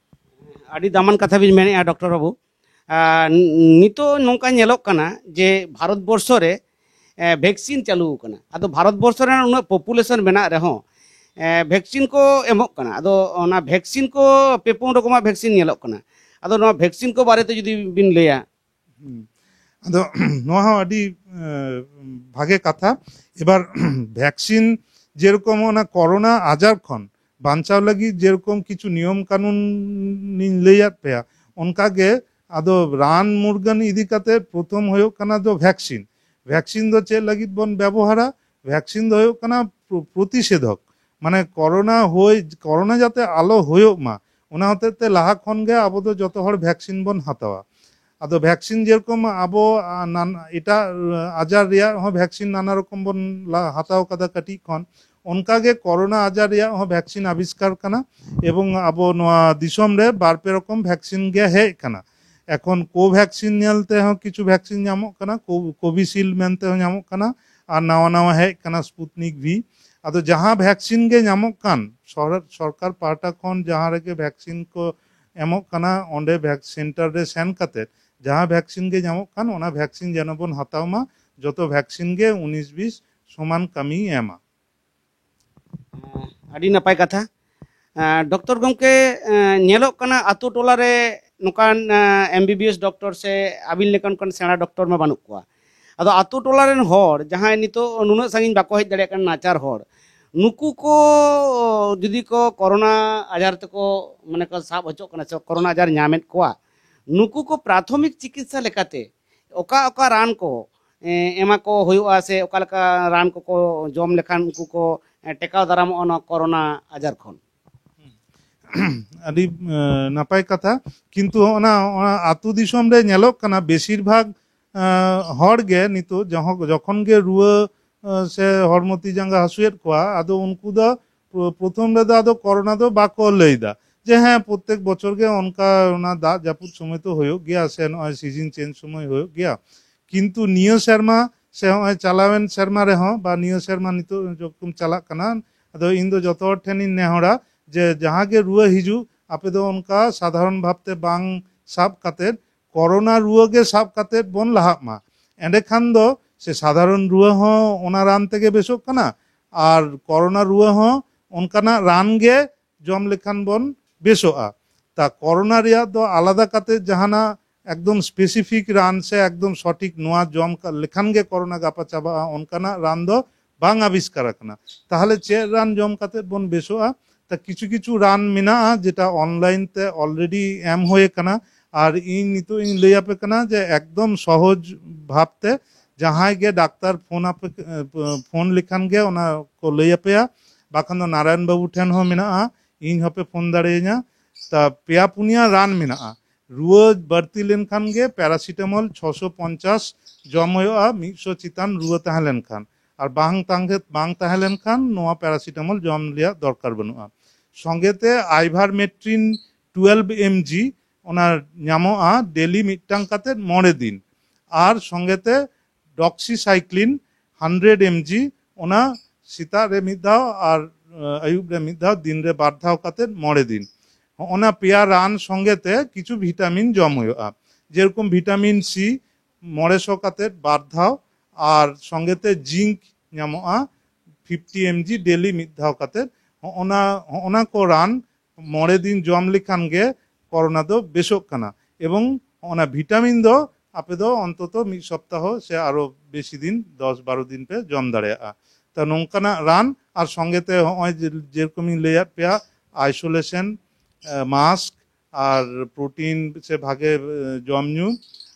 ᱟᱹᱰᱤ ᱫᱟᱢᱟᱱ ᱠᱟᱛᱷᱟ ᱵᱤᱱ ᱢᱮᱱᱮᱫᱼᱟ, ᱰᱚᱠᱴᱚᱨ ᱵᱟᱹᱵᱩ᱾ ᱟᱨ ᱱᱤᱛᱚᱜ ᱱᱚᱝᱠᱟ ᱧᱮᱞᱚᱜ ᱠᱟᱱᱟ ᱡᱮ ᱵᱷᱟᱨᱚᱛ ᱵᱚᱨᱥᱚ ᱨᱮ, ᱮ, ᱵᱷᱮᱠᱥᱤᱱ ᱪᱟᱹᱞᱩ ᱟᱠᱟᱱᱟ᱾ ᱟᱫᱚ ᱵᱷᱟᱨᱚᱛ ᱵᱚᱨᱥᱚ ᱨᱮ ᱩᱱᱟᱹᱜ ᱯᱚᱯᱩᱞᱮᱥᱚᱱ ᱢᱮᱱᱟᱜ ᱨᱮᱦᱚᱸ, ᱮ, ᱵᱷᱮᱠᱥᱤᱱ ᱠᱚ ᱮᱢᱚᱜ ᱠᱟᱱᱟ᱾ ᱟᱫᱚ ᱚᱱᱟ ᱵᱷᱮᱠᱥᱤᱱ ᱠᱚ ᱯᱮ ᱯᱩᱱ ᱨᱚᱠᱚᱢᱟᱜ ᱵᱷᱮᱠᱥᱤᱱ ᱧᱮᱞᱚᱜ ᱠᱟᱱᱟ᱾ ᱟᱫᱚ ᱱᱚᱣᱟ ᱵᱷᱮᱠᱥᱤᱱ ᱠᱚ ᱵᱟᱨᱮᱛᱮ ᱡᱩᱫᱤ ᱵᱤᱱ ᱞᱟᱹᱭᱟ᱾ ᱦᱩᱸ᱾ ᱟᱫᱚ ᱱᱚᱣᱟ ᱦᱚᱸ ᱟᱹᱰᱤ, ᱮ, ᱵᱷᱟᱜᱮ ᱠᱟᱛᱷᱟ᱾ ᱮᱵᱟᱨ ᱵᱷᱮᱠᱥᱤᱱ ᱡᱮᱨᱚᱠᱚᱢ ᱚᱱᱟ ᱠᱳᱨᱳᱱᱟ ᱟᱡᱟᱨ ᱠᱷᱚᱱ ᱵᱟᱧᱪᱟᱣ ᱞᱟᱹᱜᱤᱫ ᱡᱮᱨᱚᱠᱚᱢ ᱠᱤᱪᱷᱩ ᱱᱤᱭᱚᱢ ᱠᱟᱹᱱᱩᱱ ᱤᱧ ᱞᱟᱹᱭᱟᱫ ᱯᱮᱭᱟ, ᱚᱱᱠᱟᱜᱮ ᱟᱫᱚ ᱨᱟᱱ ᱢᱩᱨᱜᱟᱹᱱ ᱤᱫᱤ ᱠᱟᱛᱮ ᱯᱨᱚᱛᱷᱚᱢ ᱦᱩᱭᱩᱜ ᱠᱟᱱᱟ ᱫᱚ ᱵᱷᱮᱠᱥᱤᱱ᱾ ᱵᱷᱮᱠᱥᱤᱱ ᱫᱚ ᱪᱮᱫ ᱞᱟᱹᱜᱤᱫ ᱵᱚᱱ ᱵᱮᱵᱚᱦᱟᱨᱟ? ᱵᱷᱮᱠᱥᱤᱱ ᱫᱚ ᱦᱩᱭᱩᱜ ᱠᱟᱱᱟ ᱯᱨᱚ-, ᱯᱨᱚᱛᱤᱥᱮᱫᱷᱚᱠ᱾ ᱢᱟᱱᱮ ᱠᱳᱨᱳᱱᱟ ᱦᱩᱭ, ᱠᱳᱨᱳᱱᱟ ᱡᱟᱛᱮ ᱟᱞᱚ ᱦᱩᱭᱩᱜ ᱢᱟ, ᱚᱱᱟ ᱦᱚᱛᱮᱡ ᱛᱮ ᱞᱟᱦᱟ ᱠᱷᱚᱱ ᱜᱮ ᱟᱵᱚ ᱫᱚ ᱡᱚᱛᱚ ᱦᱚᱲ ᱵᱷᱮᱠᱥᱤᱱ ᱵᱚᱱ ᱦᱟᱛᱟᱣᱟ᱾ ᱟᱫᱚ ᱵᱷᱮᱠᱥᱤᱱ ᱡᱮᱨᱚᱠᱚᱢ ᱟᱵᱚ, ᱟ, ᱱᱟᱱ-, ᱮᱴᱟᱜ, ᱟ, ᱟᱡᱟᱨ ᱨᱮᱭᱟᱜ ᱦᱚᱸ ᱵᱷᱮᱠᱥᱤᱱ ᱱᱟᱱᱟ ᱨᱚᱠᱚᱢ ᱵᱚᱱ ᱞᱟ-, ᱦᱟᱛᱟᱣ ᱠᱟᱫᱟ ᱠᱟᱹᱴᱤᱡ ᱠᱷᱚᱱ, ᱚᱱᱠᱟ ᱜᱮ ᱠᱳᱨᱳᱱᱟ ᱟᱡᱟᱨ ᱨᱮᱭᱟᱜ ᱦᱚᱸ ᱵᱷᱮᱠᱥᱤᱱ ᱟᱵᱤᱥᱠᱟᱨ ᱠᱟᱱᱟ᱾ ᱮᱵᱚᱝ ᱟᱵᱚ ᱱᱚᱣᱟ ᱫᱤᱥᱚᱢ ᱨᱮ ᱵᱟᱨ ᱯᱮ ᱨᱚᱠᱚᱢ ᱵᱷᱮᱠᱥᱤᱱ ᱜᱮ ᱦᱮᱡ ᱠᱟᱱᱟ᱾ ᱮᱠᱷᱚᱱ ᱠᱳᱵᱷᱮᱠᱥᱤᱱ ᱧᱮᱞ ᱛᱮᱦᱚᱸ ᱠᱤᱪᱷᱩ ᱵᱷᱮᱠᱥᱤᱱ ᱧᱟᱢᱚᱜ ᱠᱟᱱᱟ, ᱠᱳ-, ᱠᱳᱵᱷᱤᱥᱤᱞᱰ ᱢᱮᱱᱛᱮ ᱦᱚᱸ ᱧᱟᱢᱚᱜ ᱠᱟᱱᱟ, ᱟᱨ ᱱᱟᱣᱟ ᱱᱟᱣᱟ ᱦᱮᱡ ᱠᱟᱱᱟ ᱥᱯᱩᱛᱱᱤᱠ ᱵᱷᱤ᱾ ᱟᱫᱚ ᱡᱟᱦᱟᱸ ᱵᱷᱮᱠᱥᱤᱱ ᱜᱮ ᱧᱟᱢᱚᱜ ᱠᱟᱱ, ᱥᱚᱨ-, ᱥᱚᱨᱠᱟᱨ ᱯᱟᱦᱴᱟ ᱠᱷᱚᱱ ᱡᱟᱦᱟᱸ ᱨᱮᱜᱮ ᱵᱷᱮᱠᱥᱤᱱ ᱠᱚ ᱮᱢᱚᱜ ᱠᱟᱱᱟ, ᱚᱸᱰᱮ ᱵᱷᱮᱠ-, ᱥᱮᱱᱴᱟᱨ ᱨᱮ ᱥᱮᱱ ᱠᱟᱛᱮ ᱡᱟᱦᱟᱸ ᱵᱷᱮᱠᱥᱤᱱ ᱜᱮ ᱧᱟᱢᱚᱜ ᱠᱟᱱ, ᱚᱱᱟ ᱵᱷᱮᱠᱥᱤᱱ ᱡᱮᱱᱚ ᱵᱚᱱ ᱦᱟᱛᱟᱣ ᱢᱟ᱾ ᱡᱚᱛᱚ ᱵᱷᱮᱠᱥᱤᱱ ᱜᱮ ᱩᱱᱤᱥ ᱵᱤᱥ ᱥᱚᱢᱟᱱ ᱠᱟᱹᱢᱤᱭ ᱮᱢᱟ᱾ ᱟᱹᱰᱤ ᱱᱟᱯᱟᱭ ᱠᱟᱛᱷᱟ᱾ ᱟᱸ, ᱰᱚᱠᱴᱚᱨ ᱜᱚᱢᱠᱮ, ᱟᱸ, ᱧᱮᱞᱚᱜ ᱠᱟᱱᱟ ᱟᱛᱳ ᱴᱚᱞᱟ ᱨᱮ ᱱᱚᱝᱠᱟᱱ, ᱟᱸ, M B B S doctor ᱥᱮ ᱟᱹᱵᱤᱱ ᱞᱮᱠᱟᱱ ᱚᱱᱠᱟᱱ ᱥᱮᱬᱟ ᱰᱚᱠᱴᱚᱨ ᱢᱟ ᱵᱟᱹᱱᱩᱜ ᱠᱚᱣᱟ᱾ ᱟᱫᱚ ᱟᱛᱳ ᱴᱚᱞᱟ ᱨᱮᱱ ᱦᱚᱲ ᱡᱟᱦᱟᱸᱭ ᱱᱤᱛᱚᱜ ᱱᱩᱱᱟᱹᱜ ᱥᱟᱺᱜᱤᱧ ᱵᱟᱠᱚ ᱦᱮᱡ ᱫᱟᱲᱮᱭᱟᱜ ᱠᱟᱱᱟ, ᱱᱟᱪᱟᱨ ᱦᱚᱲ, ᱱᱩᱠᱩ ᱠᱚ ᱡᱩᱫᱤ ᱠᱚ ᱠᱳᱨᱳᱱᱟ ᱟᱡᱟᱨ ᱛᱮᱠᱚ, ᱢᱟᱱᱮ, ᱠᱚ ᱥᱟᱵ ᱦᱚᱪᱚᱜ ᱠᱟᱱᱟ ᱥᱮ ᱠᱳᱨᱳᱱᱟ ᱟᱡᱟᱨ ᱧᱟᱢᱮᱫ ᱠᱚᱣᱟ, ᱱᱩᱠᱩ ᱠᱚ ᱯᱨᱟᱛᱷᱚᱢᱤᱠ ᱪᱤᱠᱤᱛᱥᱟ ᱞᱮᱠᱟᱛᱮ ᱚᱠᱟ ᱚᱠᱟ ᱨᱟᱱ ᱠᱚ, ᱮᱸ, ᱮᱢᱟ ᱠᱚ ᱦᱩᱭᱩᱜᱼᱟ ᱥᱮ ᱚᱠᱟ ᱞᱮᱠᱟ ᱨᱟᱱ ᱠᱚᱠᱚ ᱡᱚᱢ ᱞᱮᱠᱷᱟᱱ ᱩᱱᱠᱩ ᱠᱚ, ᱮᱸ, ᱴᱮᱠᱟᱣ ᱫᱟᱨᱟᱢᱚᱜᱼᱟ ᱱᱚᱣᱟ ᱠᱳᱨᱳᱱᱟ ᱟᱡᱟᱨ ᱠᱷᱚᱱ? ᱟᱹᱰᱤ, ᱮᱸ, ᱱᱟᱯᱟᱭ ᱠᱟᱛᱷᱟ᱾ ᱠᱤᱱᱛᱩ ᱚᱱᱟ, ᱚᱱᱟ ᱟᱹᱛᱩ ᱫᱤᱥᱚᱢ ᱨᱮ ᱧᱮᱞᱚᱜ ᱠᱟᱱᱟ, ᱵᱮᱥᱤᱨ ᱵᱷᱟᱜᱽ, ᱮᱸ, ᱦᱚᱲ ᱜᱮ ᱱᱤᱛᱚᱜ ᱡᱚᱦᱚ-, ᱡᱚᱠᱷᱚᱱ ᱜᱮ ᱨᱩᱣᱟᱹ, ᱮᱸ, ᱥᱮ ᱦᱚᱲᱢᱚ ᱛᱤ ᱡᱟᱸᱜᱟ ᱦᱟᱹᱥᱩᱭᱮᱫ ᱠᱚᱣᱟ, ᱟᱫᱚ ᱩᱱᱠᱩ ᱫᱚ ᱯᱨᱚ-, ᱯᱨᱚᱛᱷᱚᱢ ᱨᱮᱫᱚ ᱟᱫᱚ ᱠᱳᱨᱳᱱᱟ ᱫᱚ ᱵᱟᱠᱚ ᱞᱟᱹᱭ ᱫᱟ ᱡᱮ, ᱦᱮᱸ, ᱯᱨᱚᱛᱛᱮᱠ ᱵᱚᱪᱷᱚᱨ ᱜᱮ ᱚᱱᱠᱟ ᱚᱱᱟ ᱫᱟᱜ ᱡᱟᱹᱯᱩᱫ ᱥᱚᱢᱚᱭ ᱛᱚ ᱦᱩᱭᱩᱜ ᱜᱮᱭᱟ, ᱥᱮ ᱱᱚᱜᱼᱚᱭ ᱥᱤᱡᱤᱱ ᱪᱮᱧᱡᱽ ᱥᱚᱢᱚᱭ ᱦᱩᱭᱩᱜ ᱜᱮᱭᱟ᱾ ᱠᱤᱱᱛᱩ ᱱᱤᱭᱟᱹ ᱥᱮᱨᱢᱟ ᱥᱮ ᱱᱚᱜᱼᱚᱭ ᱪᱟᱞᱟᱣᱮᱱ ᱥᱮᱨᱢᱟ ᱨᱮᱦᱚᱸ ᱵᱟ ᱱᱤᱭᱟᱹ ᱥᱮᱨᱢᱟ ᱱᱤᱛᱚᱜ ᱡᱚᱠᱷᱚᱱ ᱪᱟᱞᱟᱜ ᱠᱟᱱᱟ, ᱟᱫᱚ ᱤᱧ ᱫᱚ ᱡᱚᱛᱚ ᱦᱚᱲ ᱴᱷᱮᱱᱤᱧ ᱱᱮᱦᱚᱨᱟ ᱡᱮ, ᱡᱟᱦᱟᱸ ᱜᱮ ᱨᱩᱣᱟᱹ ᱦᱤᱡᱩᱜ, ᱟᱯᱮ ᱫᱚ ᱚᱱᱠᱟ ᱥᱟᱫᱷᱟᱨᱚᱱ ᱵᱷᱟᱵᱛᱮ ᱵᱟᱝ ᱥᱟᱵ ᱠᱟᱛᱮᱫ ᱠᱳᱨᱳᱱᱟ ᱨᱩᱣᱟᱹ ᱜᱮ ᱥᱟᱵ ᱠᱟᱛᱮᱫ ᱵᱚᱱ ᱞᱟᱦᱟᱜ ᱢᱟ᱾ ᱮᱸᱰᱮᱠᱷᱟᱱ ᱫᱚ ᱥᱮ ᱥᱟᱫᱷᱟᱨᱚᱱ ᱨᱩᱣᱟᱹ ᱦᱚᱸ ᱚᱱᱟ ᱨᱟᱱ ᱛᱮᱜᱮ ᱵᱮᱥᱚᱜ ᱠᱟᱱᱟ, ᱟᱨ ᱠᱳᱨᱳᱱᱟ ᱨᱩᱣᱟᱹ ᱦᱚᱸ ᱚᱱᱠᱟᱱᱟᱜ ᱨᱟᱱ ᱜᱮ ᱡᱚᱢ ᱞᱮᱠᱷᱟᱱ ᱵᱚᱱ ᱵᱮᱥᱚᱜᱼᱟ᱾ ᱛᱟ ᱠᱳᱨᱳᱱᱟ ᱨᱮᱭᱟᱜ ᱫᱚ ᱟᱞᱟᱫᱟ ᱠᱟᱛᱮ ᱡᱟᱦᱟᱱᱟᱜ ᱮᱠᱫᱚᱢ ᱥᱯᱮᱥᱤᱯᱷᱤᱠ ᱨᱟᱱ ᱥᱮ ᱮᱠᱫᱚᱢ ᱥᱚᱴᱷᱤᱠ ᱱᱚᱣᱟ ᱡᱚᱢ ᱠᱟ-, ᱞᱮᱠᱷᱟᱱ ᱜᱮ ᱠᱳᱨᱳᱱᱟ ᱜᱟᱯᱟ ᱪᱟᱵᱟᱜᱼᱟ, ᱚᱱᱠᱟᱱᱟᱜ ᱨᱟᱱ ᱫᱚ ᱵᱟᱝ ᱟᱵᱤᱥᱠᱟᱨ ᱟᱠᱟᱱᱟ᱾ ᱛᱟᱦᱚᱞᱮ ᱪᱮᱫ ᱨᱟᱱ ᱡᱚᱢ ᱠᱟᱛᱮ ᱵᱚᱱ ᱵᱮᱥᱚᱜᱼᱟ? ᱛᱟ ᱠᱤᱪᱷᱩ ᱠᱤᱪᱷᱩ ᱨᱟᱱ ᱢᱮᱱᱟᱜᱼᱟ, ᱡᱮᱴᱟ ᱚᱱᱞᱟᱭᱤᱱ ᱛᱮ ᱚᱞᱨᱮᱰᱤ ᱮᱢ ᱦᱩᱭ ᱟᱠᱟᱱᱟ, ᱟᱨ ᱤᱧ ᱱᱤᱛᱚᱜ ᱤᱧ ᱞᱟᱹᱭ ᱟᱯᱮ ᱠᱟᱱᱟ ᱡᱮ ᱮᱠᱫᱚᱢ ᱥᱚᱦᱚᱡ ᱵᱷᱟᱵᱛᱮ ᱡᱟᱦᱟᱸᱭ ᱜᱮ ᱰᱟᱠᱛᱟᱨ ᱯᱷᱳᱱ ᱟᱯᱮ, ᱯᱷᱳᱱ ᱞᱮᱠᱷᱟᱱ ᱜᱮ ᱚᱱᱟ ᱠᱚ ᱞᱟᱹᱭ ᱟᱯᱮᱭᱟ, ᱵᱟᱠᱷᱟᱱ ᱫᱚ ᱱᱟᱨᱟᱭᱚᱱ ᱵᱟᱹᱵᱩ ᱴᱷᱮᱱ ᱦᱚᱸ ᱢᱮᱱᱟᱜᱼᱟ, ᱤᱧ ᱦᱚᱸᱯᱮ ᱯᱷᱳᱱ ᱫᱟᱲᱮᱭᱟᱹᱧᱟ᱾ ᱛᱟ ᱯᱮᱭᱟ ᱯᱩᱱᱭᱟ ᱨᱟᱱ ᱢᱮᱱᱟᱜᱼᱟ᱾ ᱨᱩᱣᱟᱹ ᱵᱟᱹᱲᱛᱤ ᱞᱮᱱᱠᱷᱟᱱ ᱜᱮ ᱯᱮᱨᱟᱥᱤᱴᱟᱢᱚᱞ ᱪᱷᱚᱥᱚ ᱯᱚᱧᱪᱟᱥ ᱡᱚᱢ ᱦᱩᱭᱩᱜᱼᱟ, ᱢᱤᱫᱥᱚ ᱪᱮᱛᱟᱱ ᱨᱩᱣᱟᱹ ᱛᱟᱦᱮᱸ ᱞᱮᱱᱠᱷᱟᱱ᱾ ᱟᱨ ᱵᱟᱝ ᱛᱟᱦᱮᱸ, ᱵᱟᱝ ᱛᱟᱦᱮᱸ ᱞᱮᱱᱠᱷᱟᱱ ᱱᱚᱣᱟ ᱯᱮᱨᱟᱥᱤᱴᱟᱢᱚᱞ ᱡᱚᱢ ᱨᱮᱭᱟᱜ ᱫᱚᱨᱠᱟᱨ ᱵᱟᱹᱱᱩᱜᱼᱟ᱾ ᱥᱚᱸᱜᱮᱛᱮ ᱟᱭᱵᱷᱟᱨᱢᱮᱴᱨᱤᱱ ᱴᱩᱭᱮᱞᱵᱷ ᱮᱢ ᱡᱤ, ᱚᱱᱟ ᱧᱟᱢᱚᱜᱼᱟ ᱰᱮᱞᱤ ᱢᱤᱫᱴᱟᱝ ᱠᱟᱛᱮᱫ ᱢᱚᱬᱮ ᱫᱤᱱ᱾ ᱟᱨ ᱥᱚᱸᱜᱮᱛᱮ ᱰᱚᱠᱥᱤᱥᱟᱭᱠᱞᱤᱱ ᱦᱟᱱᱰᱨᱮᱰ ᱮᱢ ᱡᱤ, ᱚᱱᱟ ᱥᱮᱛᱟᱜ ᱨᱮ ᱢᱤᱫ ᱫᱷᱟᱣ ᱟᱨ ᱟᱹᱭᱩᱵ ᱨᱮ ᱢᱤᱫ ᱫᱷᱟᱣ, ᱫᱤᱱ ᱨᱮ ᱵᱟᱨ ᱫᱷᱟᱣ ᱠᱟᱛᱮ ᱢᱚᱬᱮ ᱫᱤᱱ᱾ ᱦᱚᱸᱜᱼᱚᱱᱟ ᱯᱮᱭᱟ ᱨᱟᱱ ᱥᱚᱸᱜᱮ ᱛᱮ ᱠᱤᱪᱷᱩ ᱵᱷᱤᱴᱟᱢᱤᱱ ᱡᱚᱢ ᱦᱩᱭᱩᱜᱼᱟ, ᱡᱮᱨᱚᱠᱚᱢ ᱵᱷᱤᱴᱟᱢᱤᱱ ᱥᱤ ᱢᱚᱬᱮ ᱥᱚ ᱠᱟᱛᱮ ᱵᱟᱨ ᱫᱷᱟᱣ, ᱟᱨ ᱥᱚᱸᱜᱮ ᱛᱮ ᱡᱤᱝᱠ ᱧᱟᱢᱚᱜᱼᱟ ᱯᱷᱤᱯᱴᱤ ᱮᱢ ᱡᱤ ᱰᱮᱞᱤ ᱢᱤᱫ ᱫᱷᱟᱣ ᱠᱟᱛᱮ᱾ ᱦᱚᱸᱜᱼᱚᱱᱟ ᱦᱚᱸᱜᱼᱚᱱᱟ ᱠᱚ ᱨᱟᱱ ᱢᱚᱬᱮ ᱫᱤᱱ ᱡᱚᱢ ᱞᱮᱠᱷᱟᱱ ᱜᱮ ᱠᱚᱨᱳᱱᱟ ᱫᱚ ᱵᱮᱥᱚᱜ ᱠᱟᱱᱟ᱾ ᱮᱵᱚᱝ ᱚᱱᱟ ᱵᱷᱤᱴᱟᱢᱤᱱ ᱫᱚ ᱟᱯᱮ ᱫᱚ ᱚᱱᱛᱚᱛᱚ ᱢᱤᱫ ᱥᱚᱯᱛᱟᱦᱚ ᱥᱮ ᱟᱨᱚ ᱵᱮᱥᱤ ᱫᱤᱱ, ᱫᱚᱥ ᱵᱟᱨᱚ ᱫᱤᱱ ᱯᱮ ᱡᱚᱢ ᱫᱟᱲᱮᱭᱟᱜᱼᱟ᱾ ᱛᱚ, ᱱᱚᱝᱠᱟᱱᱟᱜ ᱨᱟᱱ ᱟᱨ ᱥᱚᱸᱜᱮ ᱛᱮ ᱦᱚᱸᱜᱼᱚᱭ ᱡᱮ, ᱡᱮᱨᱚᱠᱚᱢᱤᱧ ᱞᱟᱹᱭᱟᱫ ᱯᱮᱭᱟ, ᱟᱭᱥᱳᱞᱮᱥᱚᱱ, ᱮ, ᱢᱟᱥᱠ ᱟᱨ ᱯᱨᱳᱴᱤᱱ ᱥᱮ ᱵᱷᱟᱜᱮ, ᱮ, ᱡᱚᱢ ᱧᱩ,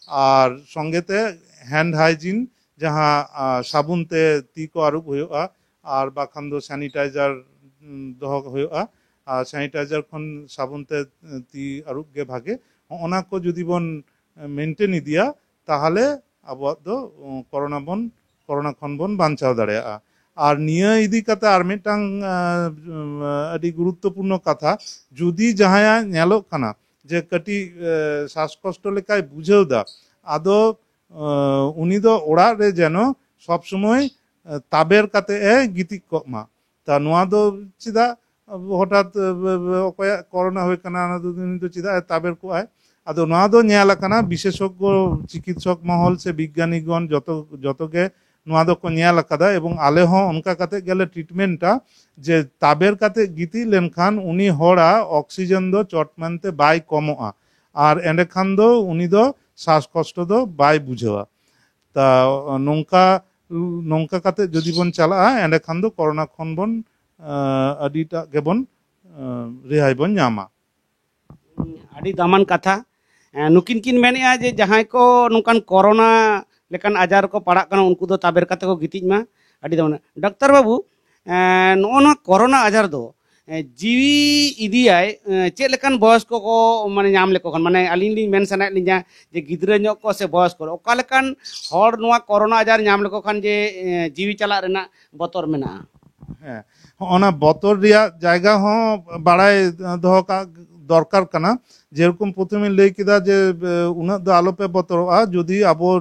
ᱟᱨ ᱥᱚᱸᱜᱮ ᱛᱮ ᱦᱮᱱᱰ ᱦᱟᱭᱡᱤᱱ, ᱡᱟᱦᱟᱸ, ᱟ, ᱥᱟᱵᱚᱱ ᱛᱮ ᱛᱤ ᱠᱚ ᱟᱹᱨᱩᱵ ᱦᱩᱭᱩᱜᱼᱟ, ᱟᱨ ᱵᱟᱠᱷᱟᱱ ᱫᱚ ᱥᱮᱱᱤᱴᱟᱭᱡᱟᱨ, ᱩᱢ, ᱫᱚᱦᱚ ᱦᱩᱭᱩᱜᱼᱟ᱾ ᱟᱨ ᱥᱮᱱᱤᱴᱟᱭᱡᱟᱨ ᱠᱷᱚᱱ ᱥᱟᱵᱚᱱ ᱛᱮ, ᱮ, ᱛᱤ ᱟᱹᱨᱩᱵ ᱜᱮ ᱵᱷᱟᱜᱮ᱾ ᱦᱚᱸᱜᱼᱚᱱᱟ ᱠᱚ ᱡᱩᱫᱤ ᱵᱚᱱ, ᱮ, ᱢᱮᱱᱴᱮᱱ ᱤᱫᱤᱭᱟ, ᱛᱟᱦᱚᱞᱮ ᱟᱵᱚᱣᱟᱜ ᱫᱚ, ᱩ, ᱠᱚᱨᱳᱱᱟ ᱵᱚᱱ, ᱠᱚᱨᱳᱱᱟ ᱠᱷᱚᱱ ᱵᱚᱱ ᱵᱟᱧᱪᱟᱣ ᱫᱟᱲᱮᱭᱟᱜᱼᱟ᱾ ᱟᱨ ᱱᱤᱭᱟᱹ ᱤᱫᱤ ᱠᱟᱛᱮ ᱟᱨ ᱢᱤᱫᱴᱟᱝ, ᱟ, ᱩᱢ, ᱟᱹᱰᱤ ᱜᱩᱨᱩᱛᱛᱚᱯᱩᱨᱱᱚ ᱠᱟᱛᱷᱟ, ᱡᱩᱫᱤ ᱡᱟᱦᱟᱸᱭᱟᱜ ᱧᱮᱞᱚᱜ ᱠᱟᱱᱟ ᱡᱮ ᱠᱟᱹᱴᱤᱡ, ᱮ, ᱥᱟᱥᱠᱚᱥᱴᱚ ᱞᱮᱠᱟᱭ ᱵᱩᱡᱷᱟᱹᱣ ᱫᱟ, ᱟᱫᱚ ᱟᱸ, ᱩᱱᱤ ᱫᱚ ᱚᱲᱟᱜ ᱨᱮ ᱡᱮᱱᱚ ᱥᱚᱵ ᱥᱚᱢᱚᱭ, ᱟᱸ, ᱛᱟᱵᱮᱨ ᱠᱟᱛᱮ ᱮ ᱜᱤᱛᱤᱡ ᱠᱚᱜ ᱢᱟ᱾ ᱛᱟ ᱱᱚᱣᱟ ᱫᱚ ᱪᱮᱫᱟᱜ ᱦᱚᱴᱟᱛ, ᱟᱸ, ᱚᱠᱚᱭᱟᱜ ᱠᱚᱨᱳᱱᱟ ᱦᱩᱭ ᱠᱟᱱᱟ, ᱚᱱᱟ ᱫᱚ ᱩᱱᱤ ᱫᱚ ᱪᱮᱫᱟᱜ ᱮ ᱛᱟᱵᱮᱨ ᱠᱚᱜᱼᱟᱭ? ᱟᱫᱚ ᱱᱚᱣᱟ ᱫᱚ ᱧᱮᱞ ᱟᱠᱟᱱᱟ, ᱵᱤᱥᱮᱥᱚᱜᱽᱜᱚ ᱪᱤᱠᱤᱛᱥᱚᱠ ᱢᱚᱦᱚᱞ ᱥᱮ ᱵᱤᱜᱽᱜᱟᱱᱤᱜᱚণ ᱡᱚᱛᱚ, ᱡᱚᱛᱚ ᱜᱮ ᱱᱚᱣᱟ ᱫᱚᱠᱚ ᱧᱮᱞ ᱟᱠᱟᱫᱟ, ᱮᱵᱚᱝ ᱟᱞᱮ ᱦᱚᱸ ᱚᱱᱠᱟ ᱠᱟᱛᱮ ᱜᱮᱞᱮ ᱴᱨᱤᱴᱢᱮᱱᱴᱟ, ᱡᱮ ᱛᱟᱵᱮᱨ ᱠᱟᱛᱮ ᱜᱤᱛᱤᱡ ᱞᱮᱱᱠᱷᱟᱱ ᱩᱱᱤ ᱦᱚᱲᱟᱜ ᱚᱠᱥᱤᱡᱮᱱ ᱫᱚ ᱪᱚᱴ ᱢᱮᱱᱛᱮ ᱵᱟᱭ ᱠᱚᱢᱚᱜᱼᱟ, ᱟᱨ ᱮᱸᱰᱮᱠᱷᱟᱱ ᱫᱚ ᱩᱱᱤ ᱫᱚ ᱥᱟᱥᱠᱚᱥᱴᱚ ᱫᱚ ᱵᱟᱭ ᱵᱩᱡᱷᱟᱹᱣᱟ᱾ ᱛᱟ ᱱᱚᱝᱠᱟ, ᱱᱚᱝᱠᱟ ᱠᱟᱛᱮ ᱡᱩᱫᱤ ᱵᱚᱱ ᱪᱟᱞᱟᱜᱼᱟ, ᱮᱸᱰᱮᱠᱷᱟᱱ ᱫᱚ ᱠᱚᱨᱳᱱᱟ ᱠᱷᱚᱱ ᱵᱚᱱ, ᱟᱸ, ᱟᱹᱰᱤᱴᱟᱜ ᱜᱮᱵᱚᱱ, ᱟᱸ, ᱨᱮᱦᱟᱭ ᱵᱚᱱ ᱧᱟᱢᱟ᱾ ᱟᱹᱰᱤ ᱫᱟᱢᱟᱱ ᱠᱟᱛᱷᱟ᱾ ᱮᱸ, ᱱᱩᱠᱤᱱ ᱠᱤᱱ ᱢᱮᱱᱮᱫᱼᱟ ᱡᱮ ᱡᱟᱦᱟᱸᱭ ᱠᱚ ᱱᱚᱝᱠᱟᱱ ᱠᱚᱨᱳᱱᱟ ᱞᱮᱠᱟᱱ ᱟᱡᱟᱨ ᱠᱚ ᱯᱟᱲᱟᱜ ᱠᱟᱱᱟ, ᱩᱱᱠᱩ ᱫᱚ ᱛᱟᱵᱮᱨ ᱠᱟᱛᱮ ᱠᱚ ᱜᱤᱛᱤᱡ ᱢᱟ᱾ ᱟᱹᱰᱤ ᱫᱟᱢᱟᱱ᱾ ᱰᱟᱠᱛᱟᱨ ᱵᱟᱹᱵᱩ, ᱮᱸ, ᱱᱚᱜᱼᱚ ᱱᱚᱣᱟ ᱠᱚᱨᱳᱱᱟ ᱟᱡᱟᱨ ᱫᱚ, ᱮᱸ, ᱡᱤᱣᱤ ᱤᱫᱤᱭᱟᱭ, ᱮᱸ, ᱪᱮᱫ ᱞᱮᱠᱟᱱ ᱵᱚᱭᱚᱥ ᱠᱚ ᱠᱚ, ᱢᱟᱱᱮ, ᱧᱟᱢ ᱞᱮᱠᱚ ᱠᱷᱟᱱ? ᱢᱟᱱᱮ, ᱟᱹᱞᱤᱧ ᱞᱤᱧ ᱢᱮᱱ ᱥᱟᱱᱟᱭᱮᱫ ᱞᱤᱧᱟ ᱡᱮ ᱜᱤᱫᱽᱨᱟᱹ ᱧᱚᱜ ᱠᱚ ᱥᱮ ᱵᱚᱭᱚᱥ ᱠᱚ, ᱚᱠᱟ ᱞᱮᱠᱟᱱ ᱦᱚᱲ ᱱᱚᱣᱟ ᱠᱚᱨᱳᱱᱟ ᱟᱡᱟᱨ ᱧᱟᱢ ᱞᱮᱠᱚ ᱠᱷᱟᱱ ᱡᱮ, ᱮᱸ, ᱡᱤᱣᱤ ᱪᱟᱞᱟᱜ ᱨᱮᱱᱟᱜ ᱵᱚᱛᱚᱨ ᱢᱮᱱᱟᱜᱼᱟ? ᱦᱮᱸ, ᱦᱚᱸᱜᱼᱚᱱᱟ ᱵᱚᱛᱚᱨ ᱨᱮᱭᱟᱜ ᱡᱟᱭᱜᱟ ᱦᱚᱸ ᱵᱟᱲᱟᱭ ᱫᱚᱦᱚ ᱠᱟᱜ ᱫᱚᱨᱠᱟᱨ ᱠᱟᱱᱟ᱾ ᱡᱮᱨᱚᱠᱚᱢ ᱯᱨᱚᱛᱷᱚᱢᱮᱧ ᱞᱟᱹᱭ ᱠᱮᱫᱟ ᱡᱮ, ᱮ, ᱩᱱᱟᱹᱜ ᱫᱚ ᱟᱞᱚᱯᱮ ᱵᱚᱛᱚᱨᱚᱜᱼᱟ, ᱡᱩᱫᱤ ᱟᱵᱚ,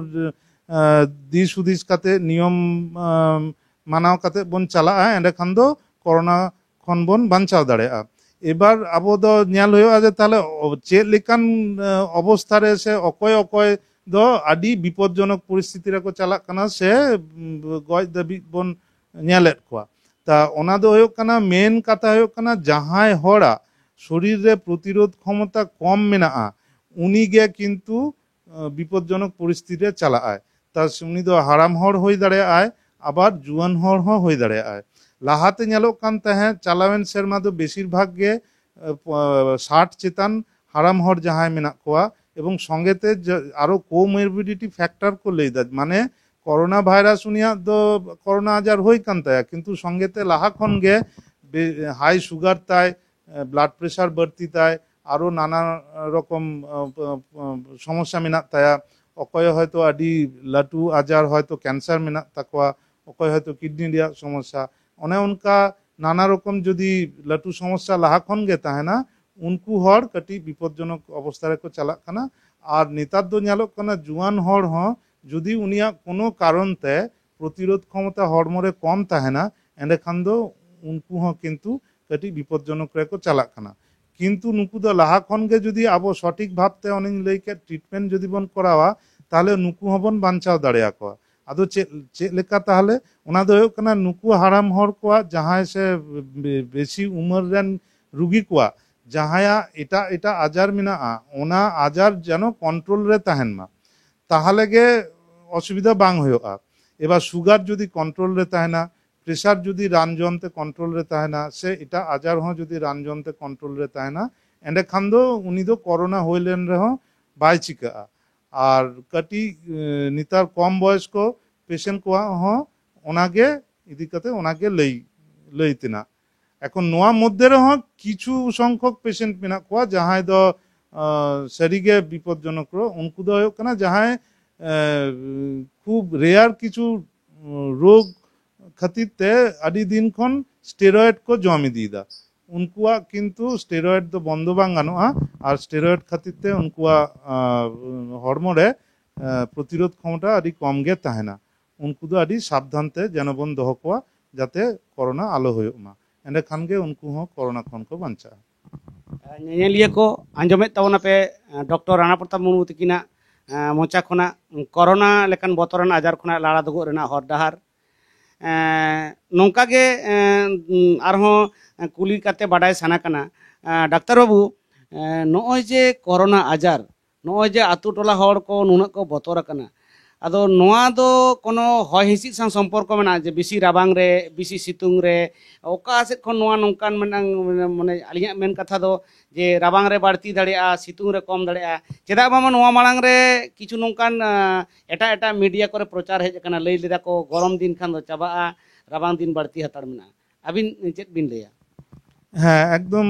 ᱮ, ᱫᱤᱥ ᱦᱩᱫᱤᱥ ᱠᱟᱛᱮ ᱱᱤᱭᱚᱢ, ᱮ, ᱢᱟᱱᱟᱣ ᱠᱟᱛᱮ ᱵᱚᱱ ᱪᱟᱞᱟᱜᱼᱟ, ᱮᱸᱰᱮᱠᱷᱟᱱ ᱫᱚ ᱠᱳᱨᱳᱱᱟ ᱠᱷᱚᱱ ᱵᱚᱱ ᱵᱟᱧᱪᱟᱣ ᱫᱟᱲᱮᱭᱟᱜᱼᱟ᱾ ᱮᱵᱟᱨ ᱟᱵᱚ ᱫᱚ ᱧᱮᱞ ᱦᱩᱭᱩᱜᱼᱟ ᱡᱮ ᱛᱟᱦᱞᱮ ᱚ-, ᱪᱮᱫ ᱞᱮᱠᱟᱱ, ᱮ, ᱚᱵᱚᱥᱛᱷᱟ ᱨᱮ ᱥᱮ ᱚᱠᱚᱭ ᱚᱠᱚᱭ ᱫᱚ ᱟᱹᱰᱤ ᱵᱤᱯᱚᱫᱡᱚᱱᱚᱠ ᱯᱚᱨᱤᱥᱛᱷᱤᱛᱤ ᱨᱮᱠᱚ ᱪᱟᱞᱟᱜ ᱠᱟᱱᱟ ᱥᱮ, ᱩᱢ, ᱜᱚᱡ ᱫᱷᱟᱹᱵᱤᱡ ᱵᱚᱱ ᱧᱮᱞᱮᱫ ᱠᱚᱣᱟ᱾ ᱛᱟ ᱚᱱᱟ ᱫᱚ ᱦᱩᱭᱩᱜ ᱠᱟᱱᱟ, ᱢᱮᱱ ᱠᱟᱛᱷᱟ ᱦᱩᱭᱩᱜ ᱠᱟᱱᱟ, ᱡᱟᱦᱟᱸᱭ ᱦᱚᱲᱟᱜ ᱥᱚᱨᱤᱨ ᱨᱮ ᱯᱨᱚᱛᱤᱨᱳᱫᱷ ᱠᱷᱚᱢᱚᱛᱟ ᱠᱚᱢ ᱢᱮᱱᱟᱜᱼᱟ, ᱩᱱᱤ ᱜᱮ ᱠᱤᱱᱛᱩ, ᱮ, ᱵᱤᱯᱚᱫᱡᱚᱱᱚᱠ ᱯᱚᱨᱤᱥᱛᱷᱤᱛᱤ ᱨᱮ ᱪᱟᱞᱟᱜᱼᱟᱭ᱾ ᱛᱟ ᱩᱱᱤ ᱫᱚ ᱦᱟᱲᱟᱢ ᱦᱚᱲ ᱦᱩᱭ ᱫᱟᱲᱮᱭᱟᱜᱼᱟᱭ, ᱟᱵᱟᱨ ᱡᱩᱣᱟᱹᱱ ᱦᱚᱲ ᱦᱚᱸ ᱦᱩᱭ ᱫᱟᱲᱮᱭᱟᱜᱼᱟᱭ᱾ ᱞᱟᱦᱟᱛᱮ ᱧᱮᱞᱚᱜ ᱠᱟᱱ ᱛᱟᱦᱮᱸᱫ, ᱪᱟᱞᱟᱣᱮᱱ ᱥᱮᱨᱢᱟ ᱫᱚ ᱵᱮᱥᱤᱨ ᱵᱷᱟᱜᱽ ᱜᱮ, ᱮ, ᱯᱚ-, ᱥᱟᱴ ᱪᱮᱛᱟᱱ ᱦᱟᱲᱟᱢ ᱦᱚᱲ ᱡᱟᱦᱟᱸᱭ ᱢᱮᱱᱟᱜ ᱠᱚᱣᱟ, ᱮᱵᱚᱝ ᱥᱚᱸᱜᱮ ᱛᱮ ᱡᱟ-, ᱟᱨᱚ ᱠᱳᱢᱚᱨᱵᱤᱰᱤᱴᱤ ᱯᱷᱮᱠᱴᱟᱨ ᱠᱚ ᱞᱟᱹᱭ ᱫᱟ, ᱢᱟᱱᱮ ᱠᱳᱨᱳᱱᱟ ᱵᱷᱟᱭᱨᱟᱥ ᱩᱱᱤᱭᱟᱜ ᱫᱚ ᱠᱳᱨᱳᱱᱟ ᱟᱡᱟᱨ ᱦᱩᱭ ᱠᱟᱱ ᱛᱟᱭᱟ, ᱠᱤᱱᱛᱩ ᱥᱚᱸᱜᱮ ᱛᱮ ᱞᱟᱦᱟ ᱠᱷᱚᱱ ᱜᱮ ᱵᱮ-, ᱦᱟᱭ ᱥᱩᱜᱟᱨ ᱛᱟᱭ, ᱮ, ᱵᱞᱟᱰ ᱯᱨᱮᱥᱟᱨ ᱵᱟᱹᱲᱛᱤ ᱛᱟᱭ, ᱟᱨᱚ ᱱᱟᱱᱟ ᱨᱚᱠᱚᱢ, ᱮ, ᱯ-, ᱯ-, ᱥᱚᱢᱚᱥᱥᱟ ᱢᱮᱱᱟᱜ ᱛᱟᱭᱟ᱾ ᱚᱠᱚᱭ ᱦᱚᱭᱛᱳ ᱟᱹᱰᱤ ᱞᱟᱹᱴᱩ ᱟᱡᱟᱨ, ᱦᱚᱭᱛᱳ ᱠᱮᱱᱥᱟᱨ ᱢᱮᱱᱟᱜ ᱛᱟᱠᱚᱣᱟ, ᱚᱠᱚᱭ ᱦᱚᱭᱛᱳ ᱠᱤᱰᱱᱤ ᱨᱮᱭᱟᱜ ᱥᱚᱢᱚᱥᱥᱟ᱾ ᱚᱱᱮ ᱚᱱᱠᱟ ᱱᱟᱱᱟ ᱨᱚᱠᱚᱢ ᱡᱩᱫᱤ ᱞᱟᱹᱴᱩ ᱥᱚᱢᱚᱥᱥᱟ ᱞᱟᱦᱟ ᱠᱷᱚᱱ ᱜᱮ ᱛᱟᱦᱮᱱᱟ, ᱩᱱᱠᱩ ᱦᱚᱲ ᱠᱟᱹᱴᱤᱡ ᱵᱤᱯᱚᱫᱡᱚᱱᱚᱠ ᱚᱵᱚᱥᱛᱟ ᱨᱮᱠᱚ ᱪᱟᱞᱟᱜ ᱠᱟᱱᱟ᱾ ᱟᱨ ᱱᱮᱛᱟᱨ ᱫᱚ ᱧᱮᱞᱚᱜ ᱠᱟᱱᱟ, ᱡᱩᱣᱟᱹᱱ ᱦᱚᱲ ᱦᱚᱸ ᱡᱩᱫᱤ ᱩᱱᱤᱭᱟᱜ ᱠᱳᱱᱳ ᱠᱟᱨᱚᱱ ᱛᱮ ᱯᱨᱚᱛᱤᱨᱳᱫᱷ ᱠᱷᱚᱢᱚᱛᱟ ᱦᱚᱲᱢᱚ ᱨᱮ ᱠᱚᱢ ᱛᱟᱦᱮᱱᱟ, ᱮᱸᱰᱮᱠᱷᱟᱱ ᱫᱚ ᱩᱱᱠᱩ ᱦᱚᱸ ᱠᱤᱱᱛᱩ ᱠᱟᱹᱴᱤᱡ ᱵᱤᱯᱚᱫᱡᱚᱱᱚᱠ ᱨᱮᱠᱚ ᱪᱟᱞᱟᱜ ᱠᱟᱱᱟ᱾ ᱠᱤᱱᱛᱩ ᱱᱩᱠᱩ ᱫᱚ ᱞᱟᱦᱟ ᱠᱷᱚᱱ ᱜᱮ ᱡᱩᱫᱤ ᱟᱵᱚ ᱥᱚᱴᱷᱤᱠ ᱵᱷᱟᱵᱽᱛᱮ ᱚᱱᱮᱧ ᱞᱟᱹᱭ ᱠᱮᱫ ᱴᱨᱤᱴᱢᱮᱱᱴ ᱡᱩᱫᱤ ᱵᱚᱱ ᱠᱚᱨᱟᱣᱟ, ᱛᱟᱦᱚᱞᱮ ᱱᱩᱠᱩ ᱦᱚᱸᱵᱚᱱ ᱵᱟᱧᱪᱟᱣ ᱫᱟᱲᱮᱭᱟᱠᱚᱣᱟ᱾ ᱟᱫᱚ ᱪᱮᱫ, ᱪᱮᱫ ᱞᱮᱠᱟ ᱛᱟᱦᱚᱞᱮ? ᱚᱱᱟ ᱫᱚ ᱦᱩᱭᱩᱜ ᱠᱟᱱᱟ, ᱱᱩᱠᱩ ᱦᱟᱲᱟᱢ ᱦᱚᱲ ᱠᱚᱣᱟᱜ, ᱡᱟᱦᱟᱸᱭ ᱥᱮ ᱵᱮ-, ᱵᱮᱥᱤ ᱩᱢᱮᱨ ᱨᱮᱱ ᱨᱩᱜᱤ ᱠᱚᱣᱟᱜ ᱡᱟᱦᱟᱸᱭᱟᱜ ᱮᱴᱟᱜ ᱮᱴᱟᱜ ᱟᱡᱟᱨ ᱢᱮᱱᱟᱜᱼᱟ, ᱚᱱᱟ ᱟᱡᱟᱨ ᱡᱮᱱᱚ ᱠᱚᱱᱴᱨᱳᱞ ᱨᱮ ᱛᱟᱦᱮᱱ ᱢᱟ, ᱛᱟᱦᱚᱞᱮ ᱜᱮ ᱚᱥᱩᱵᱤᱫᱷᱟ ᱵᱟᱝ ᱦᱩᱭᱩᱜᱼᱟ᱾ ᱮᱵᱟᱨ ᱥᱩᱜᱟᱨ ᱡᱩᱫᱤ ᱠᱚᱱᱴᱨᱳᱞ ᱨᱮ ᱛᱟᱦᱮᱱᱟ, ᱯᱨᱮᱥᱟᱨ ᱡᱩᱫᱤ ᱨᱟᱱ ᱡᱚᱢ ᱛᱮ ᱠᱚᱱᱴᱨᱳᱞ ᱨᱮ ᱛᱟᱦᱮᱱᱟ, ᱥᱮ ᱮᱴᱟᱜ ᱟᱡᱟᱨ ᱦᱚᱸ ᱡᱩᱫᱤ ᱨᱟᱱ ᱡᱚᱢ ᱛᱮ ᱠᱚᱱᱴᱨᱳᱞ ᱨᱮ ᱛᱟᱦᱮᱱᱟ, ᱮᱸᱰᱮᱠᱷᱟᱱ ᱫᱚ ᱩᱱᱤ ᱫᱚ ᱠᱳᱨᱳᱱᱟ ᱦᱩᱭ ᱞᱮᱱ ᱨᱮᱦᱚᱸ ᱵᱟᱭ ᱪᱤᱠᱟᱹᱜᱼᱟ᱾ ᱟᱨ ᱠᱟᱹᱴᱤᱡ, ᱮ, ᱱᱮᱛᱟᱨ ᱠᱚᱢ ᱵᱚᱭᱚᱥ ᱠᱚ ᱯᱮᱥᱮᱱᱴ ᱠᱚᱣᱟᱜ ᱦᱚᱸ ᱚᱱᱟᱜᱮ ᱤᱫᱤ ᱠᱟᱛᱮ ᱚᱱᱟᱜᱮ ᱞᱟᱹᱭ, ᱞᱟᱹᱭ ᱛᱮᱱᱟᱜ᱾ ᱮᱠᱷᱚᱱ ᱱᱚᱣᱟ ᱢᱚᱫᱽᱫᱷᱮ ᱨᱮᱦᱚᱸ ᱠᱤᱪᱷᱩ ᱥᱚᱝᱠᱷᱚᱠ ᱯᱮᱥᱮᱱᱴ ᱢᱮᱱᱟᱜ ᱠᱚᱣᱟ, ᱡᱟᱦᱟᱸᱭ ᱫᱚ, ᱟᱸ, ᱥᱟᱹᱨᱤᱜᱮ ᱵᱤᱯᱚᱫᱽᱡᱚᱱᱚᱠ ᱨᱳᱜᱽ᱾ ᱩᱱᱠᱩ ᱫᱚ ᱦᱩᱭᱩᱜ ᱠᱟᱱᱟ ᱡᱟᱦᱟᱸᱭ, ᱮ, ᱠᱷᱩᱵ ᱨᱮᱭᱟᱨ ᱠᱤᱪᱷᱩ, ᱩᱸ, ᱨᱳᱜᱽ ᱠᱷᱟᱹᱛᱤᱨ ᱛᱮ ᱟᱹᱰᱤ ᱫᱤᱱ ᱠᱷᱚᱱ ᱥᱴᱮᱨᱚᱭᱮᱰ ᱠᱚ ᱡᱚᱢ ᱤᱫᱤᱭᱮᱫᱟ᱾ ᱩᱱᱠᱩᱣᱟᱜ ᱠᱤᱱᱛᱩ ᱥᱴᱮᱨᱚᱭᱮᱰ ᱫᱚ ᱵᱚᱱᱫᱚ ᱵᱟᱝ ᱜᱟᱱᱚᱜᱼᱟ, ᱟᱨ ᱥᱴᱮᱨᱚᱭᱮᱰ ᱠᱷᱟᱹᱛᱤᱨ ᱛᱮ ᱩᱱᱠᱩᱣᱟᱜ, ᱟᱸ, ᱦᱚᱲᱢᱚ ᱨᱮ, ᱟᱸ, ᱯᱨᱚᱛᱤᱨᱳᱫᱷ ᱠᱷᱚᱢᱚᱛᱟ ᱟᱹᱰᱤ ᱠᱚᱢ ᱜᱮ ᱛᱟᱦᱮᱱᱟ᱾ ᱩᱱᱠᱩ ᱫᱚ ᱟᱹᱰᱤ ᱥᱟᱵᱫᱷᱟᱱ ᱛᱮ ᱡᱮᱱᱚ ᱵᱚᱱ ᱫᱚᱦᱚ ᱠᱚᱣᱟ, ᱡᱟᱛᱮ ᱠᱳᱨᱳᱱᱟ ᱟᱞᱚ ᱦᱩᱭᱩᱜ ᱢᱟ᱾ ᱮᱸᱰᱮᱠᱷᱟᱱ ᱜᱮ ᱩᱱᱠᱩ ᱦᱚᱸ ᱠᱳᱨᱳᱱᱟ ᱠᱷᱚᱱ ᱠᱚ ᱵᱟᱧᱪᱟᱜᱼᱟ᱾ ᱧᱮᱧᱮᱞᱤᱭᱟᱹ ᱠᱚ, ᱟᱸᱡᱚᱢᱮᱫ ᱛᱟᱵᱚᱱᱟᱯᱮ, ᱰᱚᱠᱴᱚᱨ ᱨᱟᱱᱟ ᱯᱨᱚᱛᱟᱯ ᱢᱩᱨᱢᱩ ᱛᱟᱹᱠᱤᱱᱟᱜ ᱢᱚᱪᱟ ᱠᱷᱚᱱᱟᱜ ᱠᱳᱨᱳᱱᱟ ᱞᱮᱠᱟᱱ ᱵᱚᱛᱚᱨᱟᱱ ᱟᱡᱟᱨ ᱠᱷᱚᱱᱟᱜ ᱞᱟᱲᱟ ᱫᱩᱜᱩᱜ ᱨᱮᱱᱟᱜ ᱦᱚᱨ ᱰᱟᱦᱟᱨ᱾ ᱱᱚᱝᱠᱟ ᱜᱮ ᱟᱨᱦᱚᱸ ᱠᱩᱞᱤ ᱠᱟᱛᱮ ᱵᱟᱰᱟᱭ ᱥᱟᱱᱟ ᱠᱟᱱᱟ, ᱰᱟᱠᱛᱟᱨ ᱵᱟᱹᱵᱩ, ᱱᱚᱜᱼᱚᱭ ᱡᱮ ᱠᱳᱨᱳᱱᱟ ᱟᱡᱟᱨ, ᱱᱚᱜᱼᱚᱭ ᱡᱮ ᱟᱛᱳ ᱴᱚᱞᱟ ᱦᱚᱲ ᱠᱚ ᱱᱩᱱᱟᱹᱜ ᱠᱚ ᱵᱚᱛᱚᱨ ᱟᱠᱟᱱᱟ, ᱟᱫᱚ ᱱᱚᱣᱟ ᱫᱚ ᱠᱳᱱᱳ ᱦᱚᱭ ᱦᱤᱸᱥᱤᱫ ᱥᱟᱶ ᱥᱚᱢᱯᱚᱨᱠᱚ ᱢᱮᱱᱟᱜᱼᱟ, ᱡᱮ ᱵᱮᱥᱤ ᱨᱟᱵᱟᱝ ᱨᱮ, ᱵᱮᱥᱤ ᱥᱤᱛᱩᱝ ᱨᱮ, ᱚᱠᱟ ᱥᱮᱫ ᱠᱷᱚᱱ ᱱᱚᱣᱟ ᱱᱚᱝᱠᱟᱱ ᱢᱤᱫᱴᱟᱝ, ᱢᱟᱱᱮ, ᱟᱹᱞᱤᱧᱟᱜ ᱢᱮᱱ ᱠᱟᱛᱷᱟ ᱫᱚ ᱡᱮ ᱨᱟᱵᱟᱝ ᱨᱮ ᱵᱟᱹᱲᱛᱤ ᱫᱟᱲᱮᱭᱟᱜᱼᱟ, ᱥᱤᱛᱩᱝ ᱨᱮ ᱠᱚᱢ ᱫᱟᱲᱮᱭᱟᱜᱼᱟ? ᱪᱮᱫᱟᱜ ᱵᱟᱝᱢᱟ ᱱᱚᱣᱟ ᱢᱟᱲᱟᱝ ᱨᱮ ᱠᱤᱪᱷᱩ ᱱᱚᱝᱠᱟᱱ, ᱟᱸ, ᱮᱴᱟᱜ ᱮᱴᱟᱜ ᱢᱤᱰᱤᱭᱟ ᱠᱚᱨᱮ ᱯᱨᱚᱪᱟᱨ ᱦᱮᱡ ᱟᱠᱟᱱᱟ, ᱞᱟᱹᱭ ᱞᱮᱫᱟ ᱠᱚ ᱜᱚᱨᱚᱢ ᱫᱤᱱ ᱠᱷᱟᱱ ᱫᱚ ᱪᱟᱵᱟᱜᱼᱟ, ᱨᱟᱵᱟᱝ ᱫᱤᱱ ᱵᱟᱹᱲᱛᱤ ᱦᱟᱛᱟᱲ ᱢᱮᱱᱟᱜᱼᱟ᱾ ᱟᱹᱵᱤᱱ ᱪᱮᱫ ᱵᱤᱱ ᱞᱟᱹᱭᱟ? ᱦᱮᱸ, ᱮᱠᱫᱚᱢ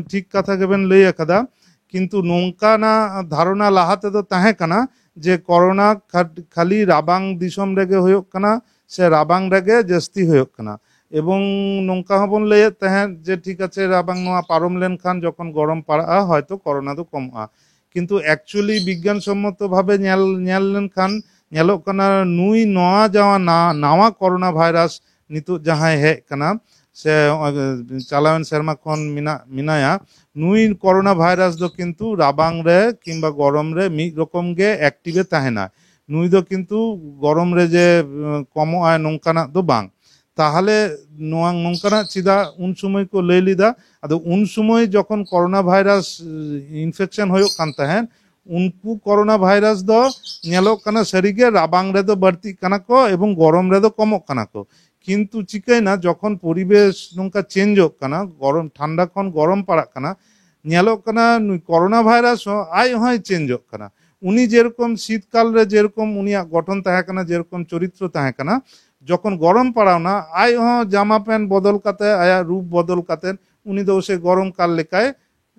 ᱴᱷᱤᱠ ᱠᱟᱛᱷᱟ ᱜᱮᱵᱮᱱ ᱞᱟᱹᱭ ᱟᱠᱟᱫᱟ᱾ ᱠᱤᱱᱛᱩ ᱱᱚᱝᱠᱟᱱᱟᱜ ᱫᱷᱟᱨᱚᱱᱟ ᱞᱟᱦᱟ ᱛᱮᱫᱚ ᱛᱟᱦᱮᱸ ᱠᱟᱱᱟ ᱡᱮ ᱠᱳᱨᱳᱱᱟ ᱠᱷᱟ-, ᱠᱷᱟᱹᱞᱤ ᱨᱟᱵᱟᱝ ᱫᱤᱥᱚᱢ ᱨᱮᱜᱮ ᱦᱩᱭᱩᱜ ᱠᱟᱱᱟ ᱥᱮ ᱨᱟᱵᱟᱝ ᱨᱮᱜᱮ ᱡᱟᱹᱥᱛᱤ ᱦᱩᱭᱩᱜ ᱠᱟᱱᱟ᱾ ᱮᱵᱚᱝ ᱱᱚᱝᱠᱟ ᱦᱚᱸᱵᱚᱱ ᱞᱟᱹᱭᱮᱫ ᱛᱟᱦᱮᱸᱫ ᱡᱮ ᱴᱷᱤᱠ ᱟᱪᱷᱮ, ᱨᱟᱵᱟᱝ ᱱᱚᱣᱟ ᱯᱟᱨᱚᱢ ᱞᱮᱱᱠᱷᱟᱱ ᱡᱚᱠᱷᱚᱱ ᱜᱚᱨᱚᱢ ᱯᱟᱲᱟᱜᱼᱟ, ᱦᱚᱭᱛᱚ ᱠᱳᱨᱳᱱᱟ ᱫᱚ ᱠᱚᱢᱚᱜᱼᱟ᱾ ᱠᱤᱱᱛᱩ actually ᱵᱤᱜᱽᱜᱟᱱ ᱥᱚᱢᱢᱚᱛᱚ ᱵᱷᱟᱵᱮ ᱧᱮᱞ, ᱧᱮᱞ ᱞᱮᱱᱠᱷᱟᱱ ᱧᱮᱞᱚᱜ ᱠᱟᱱᱟ, ᱱᱩᱭ ᱱᱚᱣᱟ ᱡᱟᱦᱟᱸ ᱱᱟ-, ᱱᱟᱣᱟ ᱠᱳᱨᱳᱱᱟ ᱵᱷᱟᱭᱨᱟᱥ ᱱᱤᱛᱚᱜ ᱡᱟᱦᱟᱸᱭ ᱦᱮᱡ ᱠᱟᱱᱟ, ᱥᱮ ᱱᱚᱜᱼᱚᱭ ᱪᱟᱞᱟᱣᱮᱱ ᱥᱮᱨᱢᱟ ᱠᱷᱚᱱ ᱢᱮᱱᱟᱜ, ᱢᱮᱱᱟᱭᱟ, ᱱᱩᱭ ᱠᱳᱨᱳᱱᱟ ᱵᱷᱟᱭᱨᱟᱥ ᱫᱚ ᱠᱤᱱᱛᱩ ᱨᱟᱵᱟᱝ ᱨᱮ ᱠᱤᱝᱵᱟ ᱜᱚᱨᱚᱢ ᱨᱮ ᱢᱤᱫ ᱨᱚᱠᱚᱢ ᱜᱮ active ᱮ ᱛᱟᱦᱮᱱᱟ᱾ ᱱᱩᱭ ᱫᱚ ᱠᱤᱱᱛᱩ ᱜᱚᱨᱚᱢ ᱨᱮ ᱡᱮ, ᱩᱸ, ᱠᱚᱢᱚᱜ ᱟᱭ, ᱱᱚᱝᱠᱟᱱᱟᱜ ᱫᱚ ᱵᱟᱝ᱾ ᱛᱟᱦᱚᱞᱮ ᱱᱚᱣᱟ ᱱᱚᱝᱠᱟᱱᱟᱜ ᱪᱮᱫᱟᱜ ᱩᱱ ᱥᱚᱢᱚᱭ ᱠᱚ ᱞᱟᱹᱭ ᱞᱮᱫᱟ? ᱟᱫᱚ ᱩᱱ ᱥᱚᱢᱚᱭ ᱡᱚᱠᱷᱚᱱ ᱠᱳᱨᱳᱱᱟ ᱵᱷᱟᱭᱨᱟᱥ, ᱩᱸ, infection ᱦᱩᱭᱩᱜ ᱠᱟᱱ ᱛᱟᱦᱮᱸᱫ, ᱩᱱᱠᱩ ᱠᱳᱨᱳᱱᱟ ᱵᱷᱟᱭᱨᱟᱥ ᱫᱚ ᱧᱮᱞᱚᱜ ᱠᱟᱱᱟ ᱥᱟᱹᱨᱤᱜᱮ ᱨᱟᱵᱟᱝ ᱨᱮᱫᱚ ᱵᱟᱹᱲᱛᱤᱜ ᱠᱟᱱᱟ ᱠᱚ ᱮᱵᱚᱝ ᱜᱚᱨᱚᱢ ᱨᱮᱫᱚ ᱠᱚᱢᱚᱜ ᱠᱟᱱᱟ ᱠᱚ᱾ ᱠᱤᱱᱛᱩ ᱪᱤᱠᱟᱹᱭᱮᱱᱟ, ᱡᱚᱠᱷᱚᱱ ᱯᱚᱨᱤᱵᱮᱥ ᱱᱚᱝᱠᱟ ᱪᱮᱧᱡᱚᱜ ᱠᱟᱱᱟ, ᱜᱚᱨᱚᱢ, ᱴᱷᱟᱱᱰᱟ ᱠᱷᱚᱱ ᱜᱚᱨᱚᱢ ᱯᱟᱲᱟᱜ ᱠᱟᱱᱟ, ᱧᱮᱞᱚᱜ ᱠᱟᱱᱟ ᱱᱩᱭ ᱠᱳᱨᱳᱱᱟ ᱵᱷᱟᱭᱨᱟᱥ ᱦᱚᱸ ᱟᱡ ᱦᱚᱸᱭ ᱪᱮᱧᱡᱚᱜ ᱠᱟᱱᱟ᱾ ᱩᱱᱤ ᱡᱮᱨᱚᱠᱚᱢ ᱥᱤᱛᱠᱟᱞ ᱨᱮ ᱡᱮᱨᱚᱠᱚᱢ ᱩᱱᱤᱭᱟᱜ ᱜᱚᱴᱷᱚᱱ ᱛᱟᱦᱮᱸ ᱠᱟᱱᱟ, ᱡᱮᱨᱚᱠᱚᱢ ᱪᱚᱨᱤᱛᱨᱚ ᱛᱟᱦᱮᱸ ᱠᱟᱱᱟ, ᱡᱚᱠᱷᱚᱱ ᱜᱚᱨᱚᱢ ᱯᱟᱲᱟᱣᱱᱟ, ᱟᱡ ᱦᱚᱸ ᱡᱟᱢᱟ ᱯᱮᱱᱴ ᱵᱚᱫᱚᱞ ᱠᱟᱛᱮ, ᱟᱭᱟᱜ ᱨᱩᱯ ᱵᱚᱫᱚᱞ ᱠᱟᱛᱮ, ᱩᱱᱤ ᱫᱚ ᱥᱮ ᱜᱚᱨᱚᱢ ᱠᱟᱞ ᱞᱮᱠᱟᱭ,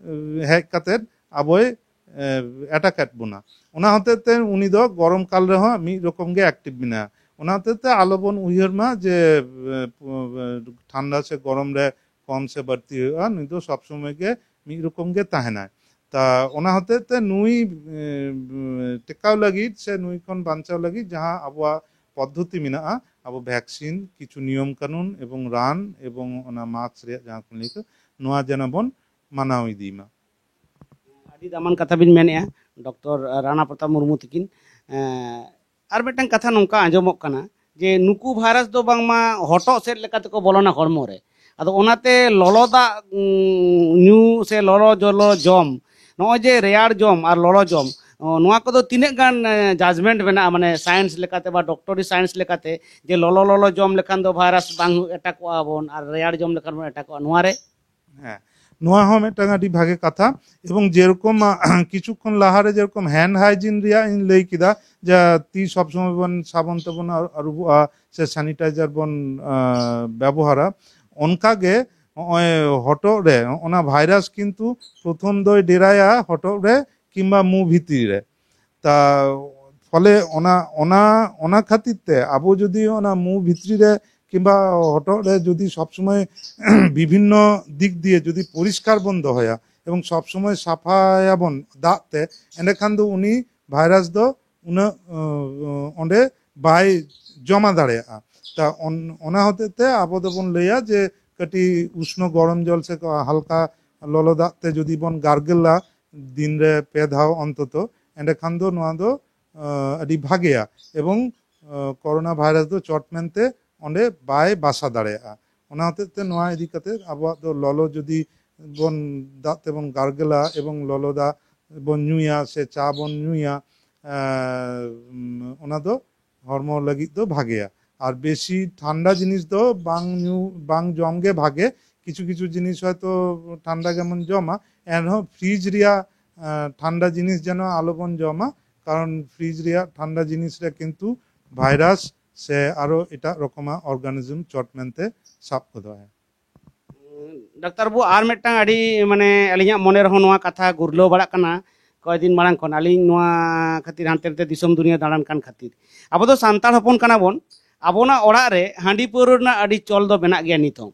ᱮ, ᱦᱮᱡ ᱠᱟᱛᱮ ᱟᱵᱚᱭ, ᱮ, ᱮᱴᱟᱠ ᱮᱫ ᱵᱚᱱᱟ᱾ ᱚᱱᱟ ᱦᱚᱛᱮᱡ ᱛᱮ ᱩᱱᱤ ᱫᱚ ᱜᱚᱨᱚᱢ ᱠᱟᱞ ᱨᱮᱦᱚᱸ ᱢᱤᱫ ᱨᱚᱠᱚᱢ ᱜᱮ active ᱢᱮᱱᱟᱭᱟ᱾ ᱚᱱᱟ ᱦᱚᱛᱮᱡ ᱛᱮ ᱟᱞᱚᱵᱚᱱ ᱩᱭᱦᱟᱹᱨ ᱢᱟ ᱡᱮ, ᱮ, ᱯᱩ-, ᱮ, ᱴᱷᱟᱱᱰᱟ ᱥᱮ ᱜᱚᱨᱚᱢ ᱨᱮ ᱠᱚᱢ ᱥᱮ ᱵᱟᱹᱲᱛᱤ ᱦᱩᱭᱩᱜᱼᱟ, ᱱᱩᱭ ᱫᱚ ᱥᱚᱵ ᱥᱚᱢᱚᱭ ᱜᱮ ᱢᱤᱫ ᱨᱚᱠᱚᱢ ᱜᱮ ᱛᱟᱦᱮᱱᱟᱭ᱾ ᱛᱟ ᱚᱱᱟ ᱦᱚᱛᱮᱡ ᱛᱮ ᱱᱩᱭ, ᱮ, ᱴᱮᱠᱟᱣ ᱞᱟᱹᱜᱤᱫ ᱥᱮ ᱱᱩᱭ ᱠᱷᱚᱱ ᱵᱟᱧᱪᱟᱣ ᱞᱟᱹᱜᱤᱫ ᱡᱟᱦᱟᱸ ᱟᱵᱚᱣᱟᱜ ᱯᱚᱫᱽᱫᱷᱚᱛᱤ ᱢᱮᱱᱟᱜᱼᱟ, ᱟᱵᱚ ᱵᱷᱮᱠᱥᱤᱱ, ᱠᱤᱪᱷᱩ ᱱᱤᱭᱚᱢ ᱠᱟᱹᱱᱩᱱ ᱮᱵᱚᱝ ᱨᱟᱱ ᱮᱵᱚᱝ ᱚᱱᱟ ᱢᱟᱥᱠ ᱨᱮᱭᱟᱜ ᱡᱟᱦᱟᱸ ᱠᱚ ᱞᱟᱹᱭ ᱠᱮᱫ, ᱱᱚᱣᱟ ᱡᱮᱱᱚ ᱵᱚᱱ ᱢᱟᱱᱟᱣ ᱤᱫᱤ ᱢᱟ᱾ ᱟᱹᱰᱤ ᱫᱟᱢᱟᱱ ᱠᱟᱛᱷᱟ ᱵᱤᱱ ᱢᱮᱱᱮᱫᱼᱟ, ᱰᱚᱠᱴᱚᱨ ᱨᱟᱱᱟ ᱯᱨᱚᱛᱟᱯ ᱢᱩᱨᱢᱩ ᱛᱤᱠᱤᱱ᱾ ᱮᱸ, ᱟᱨ ᱢᱤᱫᱴᱟᱝ ᱠᱟᱛᱷᱟ ᱱᱚᱝᱠᱟ ᱟᱸᱡᱚᱢᱚᱜ ᱠᱟᱱᱟ ᱡᱮ ᱱᱩᱠᱩ ᱵᱷᱟᱭᱨᱟᱥ ᱫᱚ ᱵᱟᱝᱢᱟ ᱦᱚᱴᱚᱜ ᱥᱮᱫ ᱞᱮᱠᱟ ᱛᱮᱠᱚ ᱵᱚᱞᱚᱱᱟ ᱦᱚᱲᱢᱚ ᱨᱮ᱾ ᱟᱫᱚ ᱚᱱᱟᱛᱮ ᱞᱚᱞᱚ ᱫᱟᱜ, ᱩᱸ, ᱧᱩ ᱥᱮ ᱞᱚᱞᱚ ᱡᱚᱞᱚ ᱡᱚᱢ, ᱱᱚᱜᱼᱚᱭ ᱡᱮ ᱨᱮᱭᱟᱲ ᱡᱚᱢ ᱟᱨ ᱞᱚᱞᱚ ᱡᱚᱢ, ᱚ, ᱱᱚᱣᱟ ᱠᱚᱫᱚ ᱛᱤᱱᱟᱹᱜ ᱜᱟᱱ, ᱮ, ᱡᱟᱡᱽᱢᱮᱱᱴ ᱢᱮᱱᱟᱜᱼᱟ, ᱢᱟᱱᱮ ᱥᱟᱭᱮᱱᱥ ᱞᱮᱠᱟᱛᱮ ᱵᱟ ᱰᱚᱠᱴᱚᱨᱤ ᱥᱟᱭᱮᱱᱥ ᱞᱮᱠᱟᱛᱮ, ᱡᱮ ᱞᱚᱞᱚ ᱞᱚᱞᱚ ᱡᱚᱢ ᱞᱮᱠᱷᱟᱱ ᱫᱚ ᱵᱷᱟᱭᱨᱟᱥ ᱵᱟᱝ ᱮᱴᱟᱠᱚᱜᱼᱟ ᱵᱚᱱ ᱟᱨ ᱨᱮᱭᱟᱲ ᱡᱚᱢ ᱞᱮᱠᱷᱟᱱ ᱵᱚᱱ ᱮᱴᱟᱠᱚᱜᱼᱟ, ᱱᱚᱣᱟ ᱨᱮ? ᱦᱮᱸ, ᱱᱚᱣᱟ ᱦᱚᱸ ᱢᱤᱫᱴᱟᱝ ᱟᱹᱰᱤ ᱵᱷᱟᱜᱮ ᱠᱟᱛᱷᱟ᱾ ᱮᱵᱚᱝ ᱡᱮᱨᱚᱠᱚᱢ, ᱟ, ᱠᱤᱪᱷᱩ ᱠᱷᱚᱱ ᱞᱟᱦᱟᱨᱮ ᱡᱮᱨᱚᱠᱚᱢ ᱦᱮᱱᱰ ᱦᱟᱭᱡᱤᱱ ᱨᱮᱭᱟᱜ ᱤᱧ ᱞᱟᱹᱭ ᱠᱮᱫᱟ, ᱡᱮ ᱛᱤ ᱥᱚᱵ ᱥᱚᱢᱚᱭ ᱵᱚᱱ ᱥᱟᱵᱚᱱ ᱛᱮᱵᱚᱱ ᱟᱹᱨᱩ-, ᱟᱹᱨᱩᱵᱚᱜᱼᱟ ᱥᱮ ᱥᱮᱱᱤᱴᱟᱭᱡᱟᱨ ᱵᱚᱱ, ᱟ, ᱵᱮᱵᱚᱦᱟᱨᱟ, ᱚᱱᱠᱟ ᱜᱮ ᱱᱚᱜᱼᱚᱭ ᱦᱚᱴᱚᱜ ᱨᱮ ᱚᱱᱟ ᱵᱷᱟᱭᱨᱟᱥ ᱠᱤᱱᱛᱩ ᱯᱨᱚᱛᱷᱚᱢ ᱫᱚᱭ ᱰᱮᱨᱟᱭᱟ ᱦᱚᱴᱚᱜ ᱨᱮ ᱠᱤᱝᱵᱟ ᱢᱩ ᱵᱷᱤᱛᱤᱨ ᱨᱮ᱾ ᱛᱟ ᱯᱷᱚᱞᱮ ᱚᱱᱟ, ᱚᱱᱟ, ᱚᱱᱟ ᱠᱷᱟᱹᱛᱤᱨ ᱛᱮ ᱟᱵᱚ ᱡᱩᱫᱤ ᱚᱱᱟ ᱢᱩ ᱵᱷᱤᱛᱨᱤ ᱨᱮ ᱠᱤᱝᱵᱟ ᱦᱚᱴᱚᱜ ᱨᱮ ᱡᱩᱫᱤ ᱥᱚᱵ ᱥᱚᱢᱚᱭ ᱵᱤᱵᱷᱤᱱᱱᱚ ᱫᱤᱠ ᱫᱤᱭᱮ ᱡᱩᱫᱤ ᱯᱚᱨᱤᱥᱠᱟᱨ ᱵᱚᱱ ᱫᱚᱦᱚᱭᱟ ᱮᱵᱚᱝ ᱥᱚᱵ ᱥᱚᱢᱚᱭ ᱥᱟᱯᱷᱟᱭᱟᱵᱚᱱ ᱫᱟᱜ ᱛᱮ, ᱮᱸᱰᱮᱠᱷᱟᱱ ᱫᱚ ᱩᱱᱤ ᱵᱷᱟᱭᱨᱟᱥ ᱫᱚ ᱩᱱᱟᱹᱜ, ᱚ, ᱚᱸᱰᱮ ᱵᱟᱭ ᱡᱚᱢᱟ ᱫᱟᱲᱮᱭᱟᱜᱼᱟ᱾ ᱛᱟ ᱚᱱ-, ᱚᱱᱟ ᱦᱚᱛᱮᱡ ᱛᱮ ᱟᱵᱚ ᱫᱚᱵᱚᱱ ᱞᱟᱹᱭᱟ ᱡᱮ ᱠᱟᱹᱴᱤᱡ ᱩᱥᱱᱚ ᱜᱚᱨᱚᱢ ᱡᱚᱞ ᱥᱮ ᱠᱚ ᱦᱟᱞᱠᱟ ᱞᱚᱞᱚ ᱫᱟᱜ ᱛᱮ ᱡᱩᱫᱤ ᱵᱚᱱ ᱜᱟᱨᱜᱮᱞᱟ ᱫᱤᱱ ᱨᱮ ᱯᱮ ᱫᱷᱟᱣ ᱚᱱᱛᱚᱛᱚ, ᱮᱸᱰᱮᱠᱷᱟᱱ ᱫᱚ ᱱᱚᱣᱟ ᱫᱚ, ᱟ, ᱟᱹᱰᱤ ᱵᱷᱟᱜᱮᱭᱟ ᱮᱵᱚᱝ, ᱟ, ᱠᱚᱨᱳᱱᱟ ᱵᱷᱟᱭᱨᱟᱥ ᱫᱚ ᱪᱚᱴ ᱢᱮᱱᱛᱮ ᱚᱸᱰᱮ ᱵᱟᱭ ᱵᱟᱥᱟ ᱫᱟᱲᱮᱭᱟᱜᱼᱟ᱾ ᱚᱱᱟ ᱦᱚᱛᱮᱡ ᱛᱮ ᱱᱚᱣᱟ ᱤᱫᱤ ᱠᱟᱛᱮ ᱟᱵᱚᱣᱟᱜ ᱫᱚ ᱞᱚᱞᱚ ᱡᱩᱫᱤ ᱵᱚᱱ ᱫᱟᱜ ᱛᱮᱵᱚᱱ ᱜᱟᱨᱜᱮᱞᱟ ᱮᱵᱚᱝ ᱞᱚᱞᱚ ᱫᱟᱜ ᱵᱚᱱ ᱧᱩᱭᱟ ᱥᱮ ᱪᱟ ᱵᱚᱱ ᱧᱩᱭᱟ, ᱟ, ᱩᱢ, ᱚᱱᱟ ᱫᱚ ᱦᱚᱲᱢᱚ ᱞᱟᱹᱜᱤᱫ ᱫᱚ ᱵᱷᱟᱜᱮᱭᱟ᱾ ᱟᱨ ᱵᱮᱥᱤ ᱴᱷᱟᱱᱰᱟ ᱡᱤᱱᱤᱥ ᱫᱚ ᱵᱟᱝ ᱧᱩ, ᱵᱟᱝ ᱡᱚᱢ ᱜᱮ ᱵᱷᱟᱜᱮ᱾ ᱠᱤᱪᱷᱩ ᱠᱤᱪᱷᱩ ᱡᱤᱱᱤᱥ ᱦᱚᱭᱛᱳ ᱴᱷᱟᱱᱰᱟ ᱜᱮᱵᱚᱱ ᱡᱚᱢᱟ, ᱮᱱᱨᱮᱦᱚᱸ ᱯᱷᱨᱤᱡᱽ ᱨᱮᱭᱟᱜ, ᱟ, ᱴᱷᱟᱱᱰᱟ ᱡᱤᱱᱤᱥ ᱡᱮᱱᱚ ᱟᱞᱚᱵᱚᱱ ᱡᱚᱢᱟ, ᱠᱟᱨᱚᱱ ᱯᱷᱨᱤᱡᱽ ᱨᱮᱭᱟᱜ ᱴᱷᱟᱱᱰᱟ ᱡᱤᱱᱤᱥ ᱨᱮ ᱠᱤᱱᱛᱩ ᱵᱷᱟᱭᱨᱟᱥ ᱥᱮ ᱟᱨᱚ ᱮᱴᱟᱜ ᱨᱚᱠᱚᱢᱟᱜ ᱚᱨᱜᱟᱱᱤᱡᱚᱢ ᱪᱚᱴ ᱢᱮᱱᱛᱮ ᱥᱟᱵ ᱜᱚᱫᱚᱜᱼᱟ᱾ ᱰᱟᱠᱛᱟᱨ ᱵᱟᱹᱵᱩ, ᱟᱨ ᱢᱤᱫᱴᱟᱝ ᱟᱹᱰᱤ, ᱢᱟᱱᱮ, ᱟᱹᱞᱤᱧᱟᱜ ᱢᱚᱱᱮ ᱨᱮᱦᱚᱸ ᱱᱚᱣᱟ ᱠᱟᱛᱷᱟ ᱜᱩᱨᱞᱟᱹᱣ ᱵᱟᱲᱟᱜ ᱠᱟᱱᱟ, ᱠᱚᱭᱮᱠ ᱫᱤᱱ ᱢᱟᱲᱟᱝ ᱠᱷᱚᱱ ᱟᱹᱞᱤᱧ ᱱᱚᱣᱟ ᱠᱷᱟᱹᱛᱤᱨ ᱦᱟᱱᱛᱮ ᱱᱟᱛᱮ ᱫᱤᱥᱚᱢ ᱫᱩᱱᱤᱭᱟᱹ ᱫᱟᱬᱟᱱ ᱠᱟᱱ ᱠᱷᱟᱹᱛᱤᱨ᱾ ᱟᱵᱚ ᱫᱚ ᱥᱟᱱᱛᱟᱲ ᱦᱚᱯᱚᱱ ᱠᱟᱱᱟ ᱵᱚᱱ, ᱟᱵᱚᱱᱟᱜ ᱚᱲᱟᱜ ᱨᱮ ᱦᱟᱺᱰᱤ ᱯᱟᱹᱣᱨᱟᱹ ᱨᱮᱱᱟᱜ ᱟᱹᱰᱤ ᱪᱚᱞ ᱫᱚ ᱢᱮᱱᱟᱜ ᱜᱮᱭᱟ ᱱᱤᱛ ᱦᱚᱸ᱾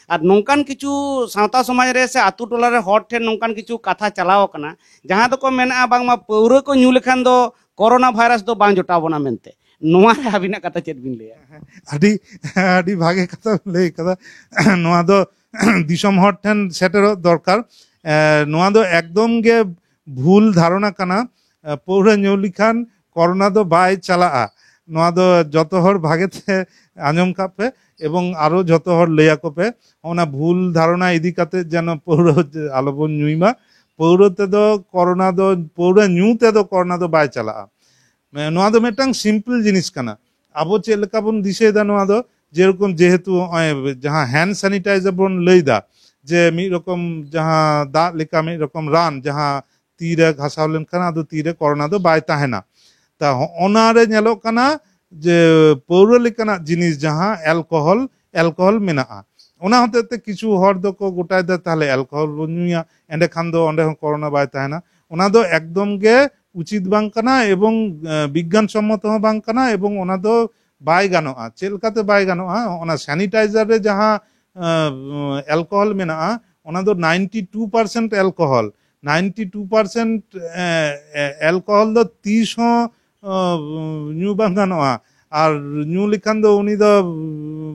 ᱟᱨ ᱱᱚᱝᱠᱟᱱ ᱠᱤᱪᱷᱩ ᱥᱟᱶᱛᱟ ᱥᱚᱢᱟᱡᱽ ᱨᱮ ᱥᱮ ᱟᱛᱳ ᱴᱚᱞᱟ ᱨᱮ ᱦᱚᱲ ᱴᱷᱮᱱ ᱱᱚᱝᱠᱟᱱ ᱠᱤᱪᱷᱩ ᱠᱟᱛᱷᱟ ᱪᱟᱞᱟᱣ ᱟᱠᱟᱱᱟ, ᱡᱟᱦᱟᱸ ᱫᱚᱠᱚ ᱢᱮᱱᱟ ᱵᱟᱝᱢᱟ ᱯᱟᱹᱣᱨᱟᱹ ᱠᱚ ᱧᱩ ᱞᱮᱠᱷᱟᱱ ᱫᱚ ᱠᱚᱨᱳᱱᱟ ᱵᱷᱟᱭᱨᱟᱥ ᱫᱚ ᱵᱟᱝ ᱡᱚᱴᱟᱣ ᱵᱚᱱᱟ ᱢᱮᱱᱛᱮ᱾ ᱱᱚᱣᱟ ᱨᱮ ᱟᱹᱵᱤᱱᱟᱜ ᱠᱟᱛᱷᱟ ᱪᱮᱫ ᱵᱤᱱ ᱞᱟᱹᱭᱟ? ᱟᱹᱰᱤ ᱟᱹᱰᱤ ᱵᱷᱟᱜᱮ ᱠᱟᱛᱷᱟ ᱵᱤᱱ ᱞᱟᱹᱭ ᱠᱟᱫᱟ᱾ ᱱᱚᱣᱟ ᱫᱚ ᱫᱤᱥᱚᱢ ᱦᱚᱲ ᱴᱷᱮᱱ ᱥᱮᱴᱮᱨᱚᱜ ᱫᱚᱨᱠᱟᱨ᱾ ᱮ, ᱱᱚᱣᱟ ᱫᱚ ᱮᱠᱫᱚᱢ ᱜᱮ ᱵᱷᱩᱞ ᱫᱷᱟᱨᱚᱱᱟ ᱠᱟᱱᱟ᱾ ᱮ, ᱯᱟᱹᱣᱨᱟᱹ ᱧᱩ ᱞᱮᱠᱷᱟᱱ ᱠᱚᱨᱳᱱᱟ ᱫᱚ ᱵᱟᱭ ᱪᱟᱞᱟᱜᱼᱟ᱾ ᱱᱚᱣᱟ ᱫᱚ ᱡᱚᱛᱚ ᱦᱚᱲ ᱵᱷᱟᱜᱮ ᱛᱮ ᱟᱸᱡᱚᱢ ᱠᱟᱜ ᱯᱮ, ᱮᱵᱚᱝ ᱟᱨᱚ ᱡᱚᱛᱚ ᱦᱚᱲ ᱞᱟᱹᱭ ᱟᱠᱚ ᱯᱮ᱾ ᱚᱱᱟ ᱵᱷᱩᱞ ᱫᱷᱟᱨᱚᱱᱟ ᱤᱫᱤ ᱠᱟᱛᱮ ᱡᱮᱱᱚ ᱯᱟᱹᱣᱨᱟᱹ ᱟᱞᱚᱵᱚᱱ ᱧᱩᱭ ᱢᱟ᱾ ᱯᱟᱹᱣᱨᱟᱹ ᱛᱮᱫᱚ ᱠᱚᱨᱳᱱᱟ ᱫᱚ, ᱯᱟᱹᱣᱨᱟᱹ ᱧᱩ ᱛᱮᱫᱚ ᱠᱚᱨᱳᱱᱟ ᱫᱚ ᱵᱟᱭ ᱪᱟᱞᱟᱜᱼᱟ᱾ ᱢᱮ-, ᱱᱚᱣᱟ ᱫᱚ ᱢᱤᱫᱴᱟᱝ ᱥᱤᱢᱯᱞ ᱡᱤᱱᱤᱥ ᱠᱟᱱᱟ᱾ ᱟᱵᱚ ᱪᱮᱫ ᱞᱮᱠᱟ ᱵᱚᱱ ᱫᱤᱥᱟᱹᱭᱮᱫᱟ ᱱᱚᱣᱟ ᱫᱚ, ᱡᱮᱨᱚᱠᱚᱢ ᱡᱮᱦᱮᱛᱩ ᱱᱚᱜᱼᱚᱭ ᱡᱟᱦᱟᱸ ᱦᱮᱱᱰ ᱥᱮᱱᱤᱴᱟᱭᱡᱟᱨ ᱵᱚᱱ ᱞᱟᱹᱭᱫᱟ, ᱡᱮ ᱢᱤᱫ ᱨᱚᱠᱚᱢ ᱡᱟᱦᱟᱸ ᱫᱟᱜ ᱞᱮᱠᱟ ᱢᱤᱫ ᱨᱚᱠᱚᱢ ᱨᱟᱱ, ᱡᱟᱦᱟᱸ ᱛᱤᱨᱮ ᱜᱷᱟᱥᱟᱣ ᱞᱮᱱᱠᱷᱟᱱ ᱟᱫᱚ ᱛᱤᱨᱮ ᱠᱚᱨᱳᱱᱟ ᱫᱚ ᱵᱟᱭ ᱛᱟᱦᱮᱱᱟ᱾ ᱛᱟ ᱦᱚᱸᱜᱼᱚᱱᱟ ᱨᱮ ᱧᱮᱞᱚᱜ ᱠᱟᱱᱟ ᱡᱮ ᱯᱟᱹᱣᱨᱟᱹ ᱞᱮᱠᱟᱱᱟᱜ ᱡᱤᱱᱤᱥ ᱡᱟᱦᱟᱸ ᱮᱞᱠᱳᱦᱚᱞ, ᱮᱞᱠᱳᱦᱚᱞ ᱢᱮᱱᱟᱜᱼᱟ, ᱚᱱᱟ ᱦᱚᱛᱮᱡ ᱛᱮ ᱠᱤᱪᱷᱩ ᱦᱚᱲ ᱫᱚᱠᱚ ᱜᱚᱴᱟᱭᱮᱫᱟ ᱛᱟᱦᱞᱮ ᱮᱞᱠᱳᱦᱚᱞ ᱵᱚᱱ ᱧᱩᱭᱟ, ᱮᱸᱰᱮᱠᱷᱟᱱ ᱫᱚ ᱚᱸᱰᱮ ᱦᱚᱸ ᱠᱚᱨᱳᱱᱟ ᱵᱟᱭ ᱛᱟᱦᱮᱱᱟ᱾ ᱚᱱᱟ ᱫᱚ ᱮᱠᱫᱚᱢ ᱜᱮ ᱩᱪᱤᱛ ᱵᱟᱝ ᱠᱟᱱᱟ ᱮᱵᱚᱝ, ᱮ, ᱵᱤᱜᱽᱜᱟᱱ ᱥᱚᱢᱢᱚᱛᱚ ᱦᱚᱸ ᱵᱟᱝ ᱠᱟᱱᱟ ᱮᱵᱚᱝ ᱚᱱᱟ ᱫᱚ ᱵᱟᱭ ᱜᱟᱱᱚᱜᱼᱟ᱾ ᱪᱮᱫ ᱞᱮᱠᱟᱛᱮ ᱵᱟᱭ ᱜᱟᱱᱚᱜᱼᱟ? ᱚᱱᱟ ᱥᱮᱱᱤᱴᱟᱭᱡᱟᱨ ᱨᱮ ᱡᱟᱦᱟᱸ, ᱮ, ᱮᱞᱠᱳᱦᱚᱞ ᱢᱮᱱᱟᱜᱼᱟ, ᱚᱱᱟ ᱫᱚ ninety two percent alcohol, ninety two percent alcohol ᱫᱚ ᱛᱤᱥ ᱦᱚᱸ, ᱮ, ᱧᱩ ᱵᱟᱝ ᱜᱟᱱᱚᱜᱼᱟ᱾ ᱟᱨ ᱧᱩ ᱞᱮᱠᱷᱟᱱ ᱫᱚ ᱩᱱᱤ ᱫᱚ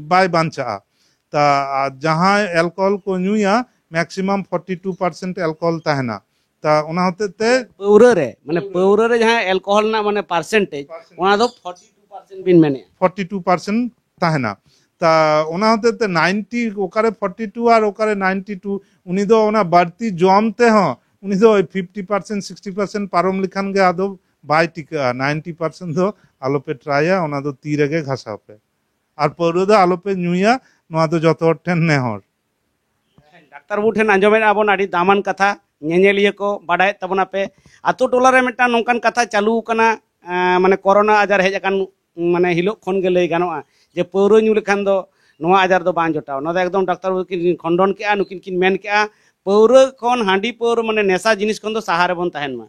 ᱵᱟᱭ ᱵᱟᱧᱪᱟᱜᱼᱟ᱾ ᱛᱟ ᱟᱨ ᱡᱟᱦᱟᱸᱭ ᱮᱞᱠᱳᱦᱚᱞ ᱠᱚ ᱧᱩᱭᱟ, maximum forty two percent alcohol ᱛᱟᱦᱮᱱᱟ᱾ ᱛᱟ ᱚᱱᱟ ᱦᱚᱛᱮᱡ ᱛᱮ ᱯᱟᱹᱣᱨᱟᱹ ᱨᱮ, ᱢᱟᱱᱮ ᱯᱟᱹᱣᱨᱟᱹ ᱨᱮ ᱡᱟᱦᱟᱸ ᱮᱞᱠᱳᱦᱚᱞ ᱨᱮᱱᱟᱜ ᱢᱟᱱᱮ ᱯᱟᱨᱥᱮᱱᱴᱮᱡᱽ, ᱚᱱᱟ ᱫᱚ ᱯᱷᱳᱨᱴᱤ ᱴᱩ ᱯᱟᱨᱥᱮᱱᱴ ᱵᱤᱱ ᱢᱮᱱᱮᱫᱼᱟ᱾ ᱯᱷᱳᱨᱴᱤ ᱴᱩ ᱯᱟᱨᱥᱮᱱᱴ ᱛᱟᱦᱮᱱᱟ᱾ ᱛᱟ ᱚᱱᱟ ᱦᱚᱛᱮᱡ ᱛᱮ ᱱᱟᱭᱤᱱᱴᱤ ᱚᱠᱟᱨᱮ ᱯᱷᱳᱨᱴᱤ ᱴᱩ ᱟᱨ ᱚᱠᱟᱨᱮ ᱱᱟᱭᱤᱱᱴᱤ ᱴᱩ, ᱩᱱᱤ ᱫᱚ ᱚᱱᱟ ᱵᱟᱹᱲᱛᱤ ᱡᱚᱢ ᱛᱮᱦᱚᱸ ᱩᱱᱤ ᱫᱚ ᱳᱭ ᱯᱷᱤᱯᱴᱤ ᱯᱟᱨᱥᱮᱱᱴ ᱥᱤᱠᱥᱴᱤ ᱯᱟᱨᱥᱮᱱᱴ ᱯᱟᱨᱚᱢ ᱞᱮᱠᱷᱟᱱ ᱜᱮ ᱟᱫᱚ ᱵᱟᱭ ᱴᱤᱠᱟᱹᱜᱼᱟ᱾ ᱱᱟᱭᱤᱱᱴᱤ ᱯᱟᱨᱥᱮᱱᱴ ᱫᱚ ᱟᱞᱚᱯᱮ ᱴᱨᱟᱭᱟ, ᱚᱱᱟ ᱫᱚ ᱛᱤ ᱨᱮᱜᱮ ᱜᱷᱟᱥᱟᱣ ᱯᱮ᱾ ᱟᱨ ᱯᱟᱹᱣᱨᱟᱹ ᱫᱚ ᱟᱞᱚᱯᱮ ᱧᱩᱭᱟ, ᱱᱚᱣᱟ ᱫᱚ ᱡᱚᱛᱚ ᱦᱚᱲ ᱴᱷᱮᱱ ᱱᱮᱦᱚᱨ᱾ ᱰᱟᱠᱛᱟᱨ ᱵᱟᱹᱵᱩ ᱴᱷᱮᱱ ᱟᱸᱡᱚᱢᱮᱫᱼᱟ ᱵᱚᱱ ᱟᱹᱰᱤ ᱫᱟᱢᱟᱱ ᱠᱟᱛᱷᱟ, ᱧᱮᱧᱮᱞᱤᱭᱟᱹ ᱠᱚ ᱵᱟᱰᱟᱭᱮᱫ ᱛᱟᱵᱚᱱᱟ ᱯᱮ᱾ ᱟᱛᱳ ᱴᱚᱞᱟ ᱨᱮ ᱢᱤᱫᱴᱟᱝ ᱱᱚᱝᱠᱟᱱ ᱠᱟᱛᱷᱟ ᱪᱟᱹᱞᱩ ᱟᱠᱟᱱᱟ, ᱮᱸ, ᱢᱟᱱᱮ ᱠᱳᱨᱳᱱᱟ ᱟᱡᱟᱨ ᱦᱮᱡ ᱟᱠᱟᱱ, ᱢᱟᱱᱮ ᱦᱤᱞᱳᱜ ᱠᱷᱚᱱ ᱜᱮ ᱞᱟᱹᱭ ᱜᱟᱱᱚᱜᱼᱟ ᱡᱮ ᱯᱟᱹᱣᱨᱟᱹ ᱧᱩ ᱞᱮᱠᱷᱟᱱ ᱫᱚ ᱱᱚᱣᱟ ᱟᱡᱟᱨ ᱫᱚ ᱵᱟᱝ ᱡᱚᱴᱟᱣᱟ᱾ ᱱᱚᱣᱟ ᱫᱚ ᱮᱠᱫᱚᱢ ᱰᱟᱠᱛᱟᱨ ᱵᱟᱹᱵᱩ ᱠᱤᱱ ᱠᱷᱚᱸᱰᱚᱱ ᱠᱮᱜᱼᱟ, ᱱᱩᱠᱤᱱ ᱠᱤᱱ ᱢᱮᱱ ᱠᱮᱜᱼᱟ ᱯᱟᱹᱣᱨᱟᱹ ᱠᱷᱚᱱ, ᱦᱟᱺᱰᱤ ᱯᱟᱹᱣᱨᱟᱹ ᱢᱟᱱᱮ ᱱᱮᱥᱟ ᱡᱤᱱᱤᱥ ᱠᱷᱚᱱ ᱫᱚ ᱥᱟᱦᱟ ᱨᱮᱵᱚᱱ ᱛᱟᱦᱮᱱ ᱢᱟ᱾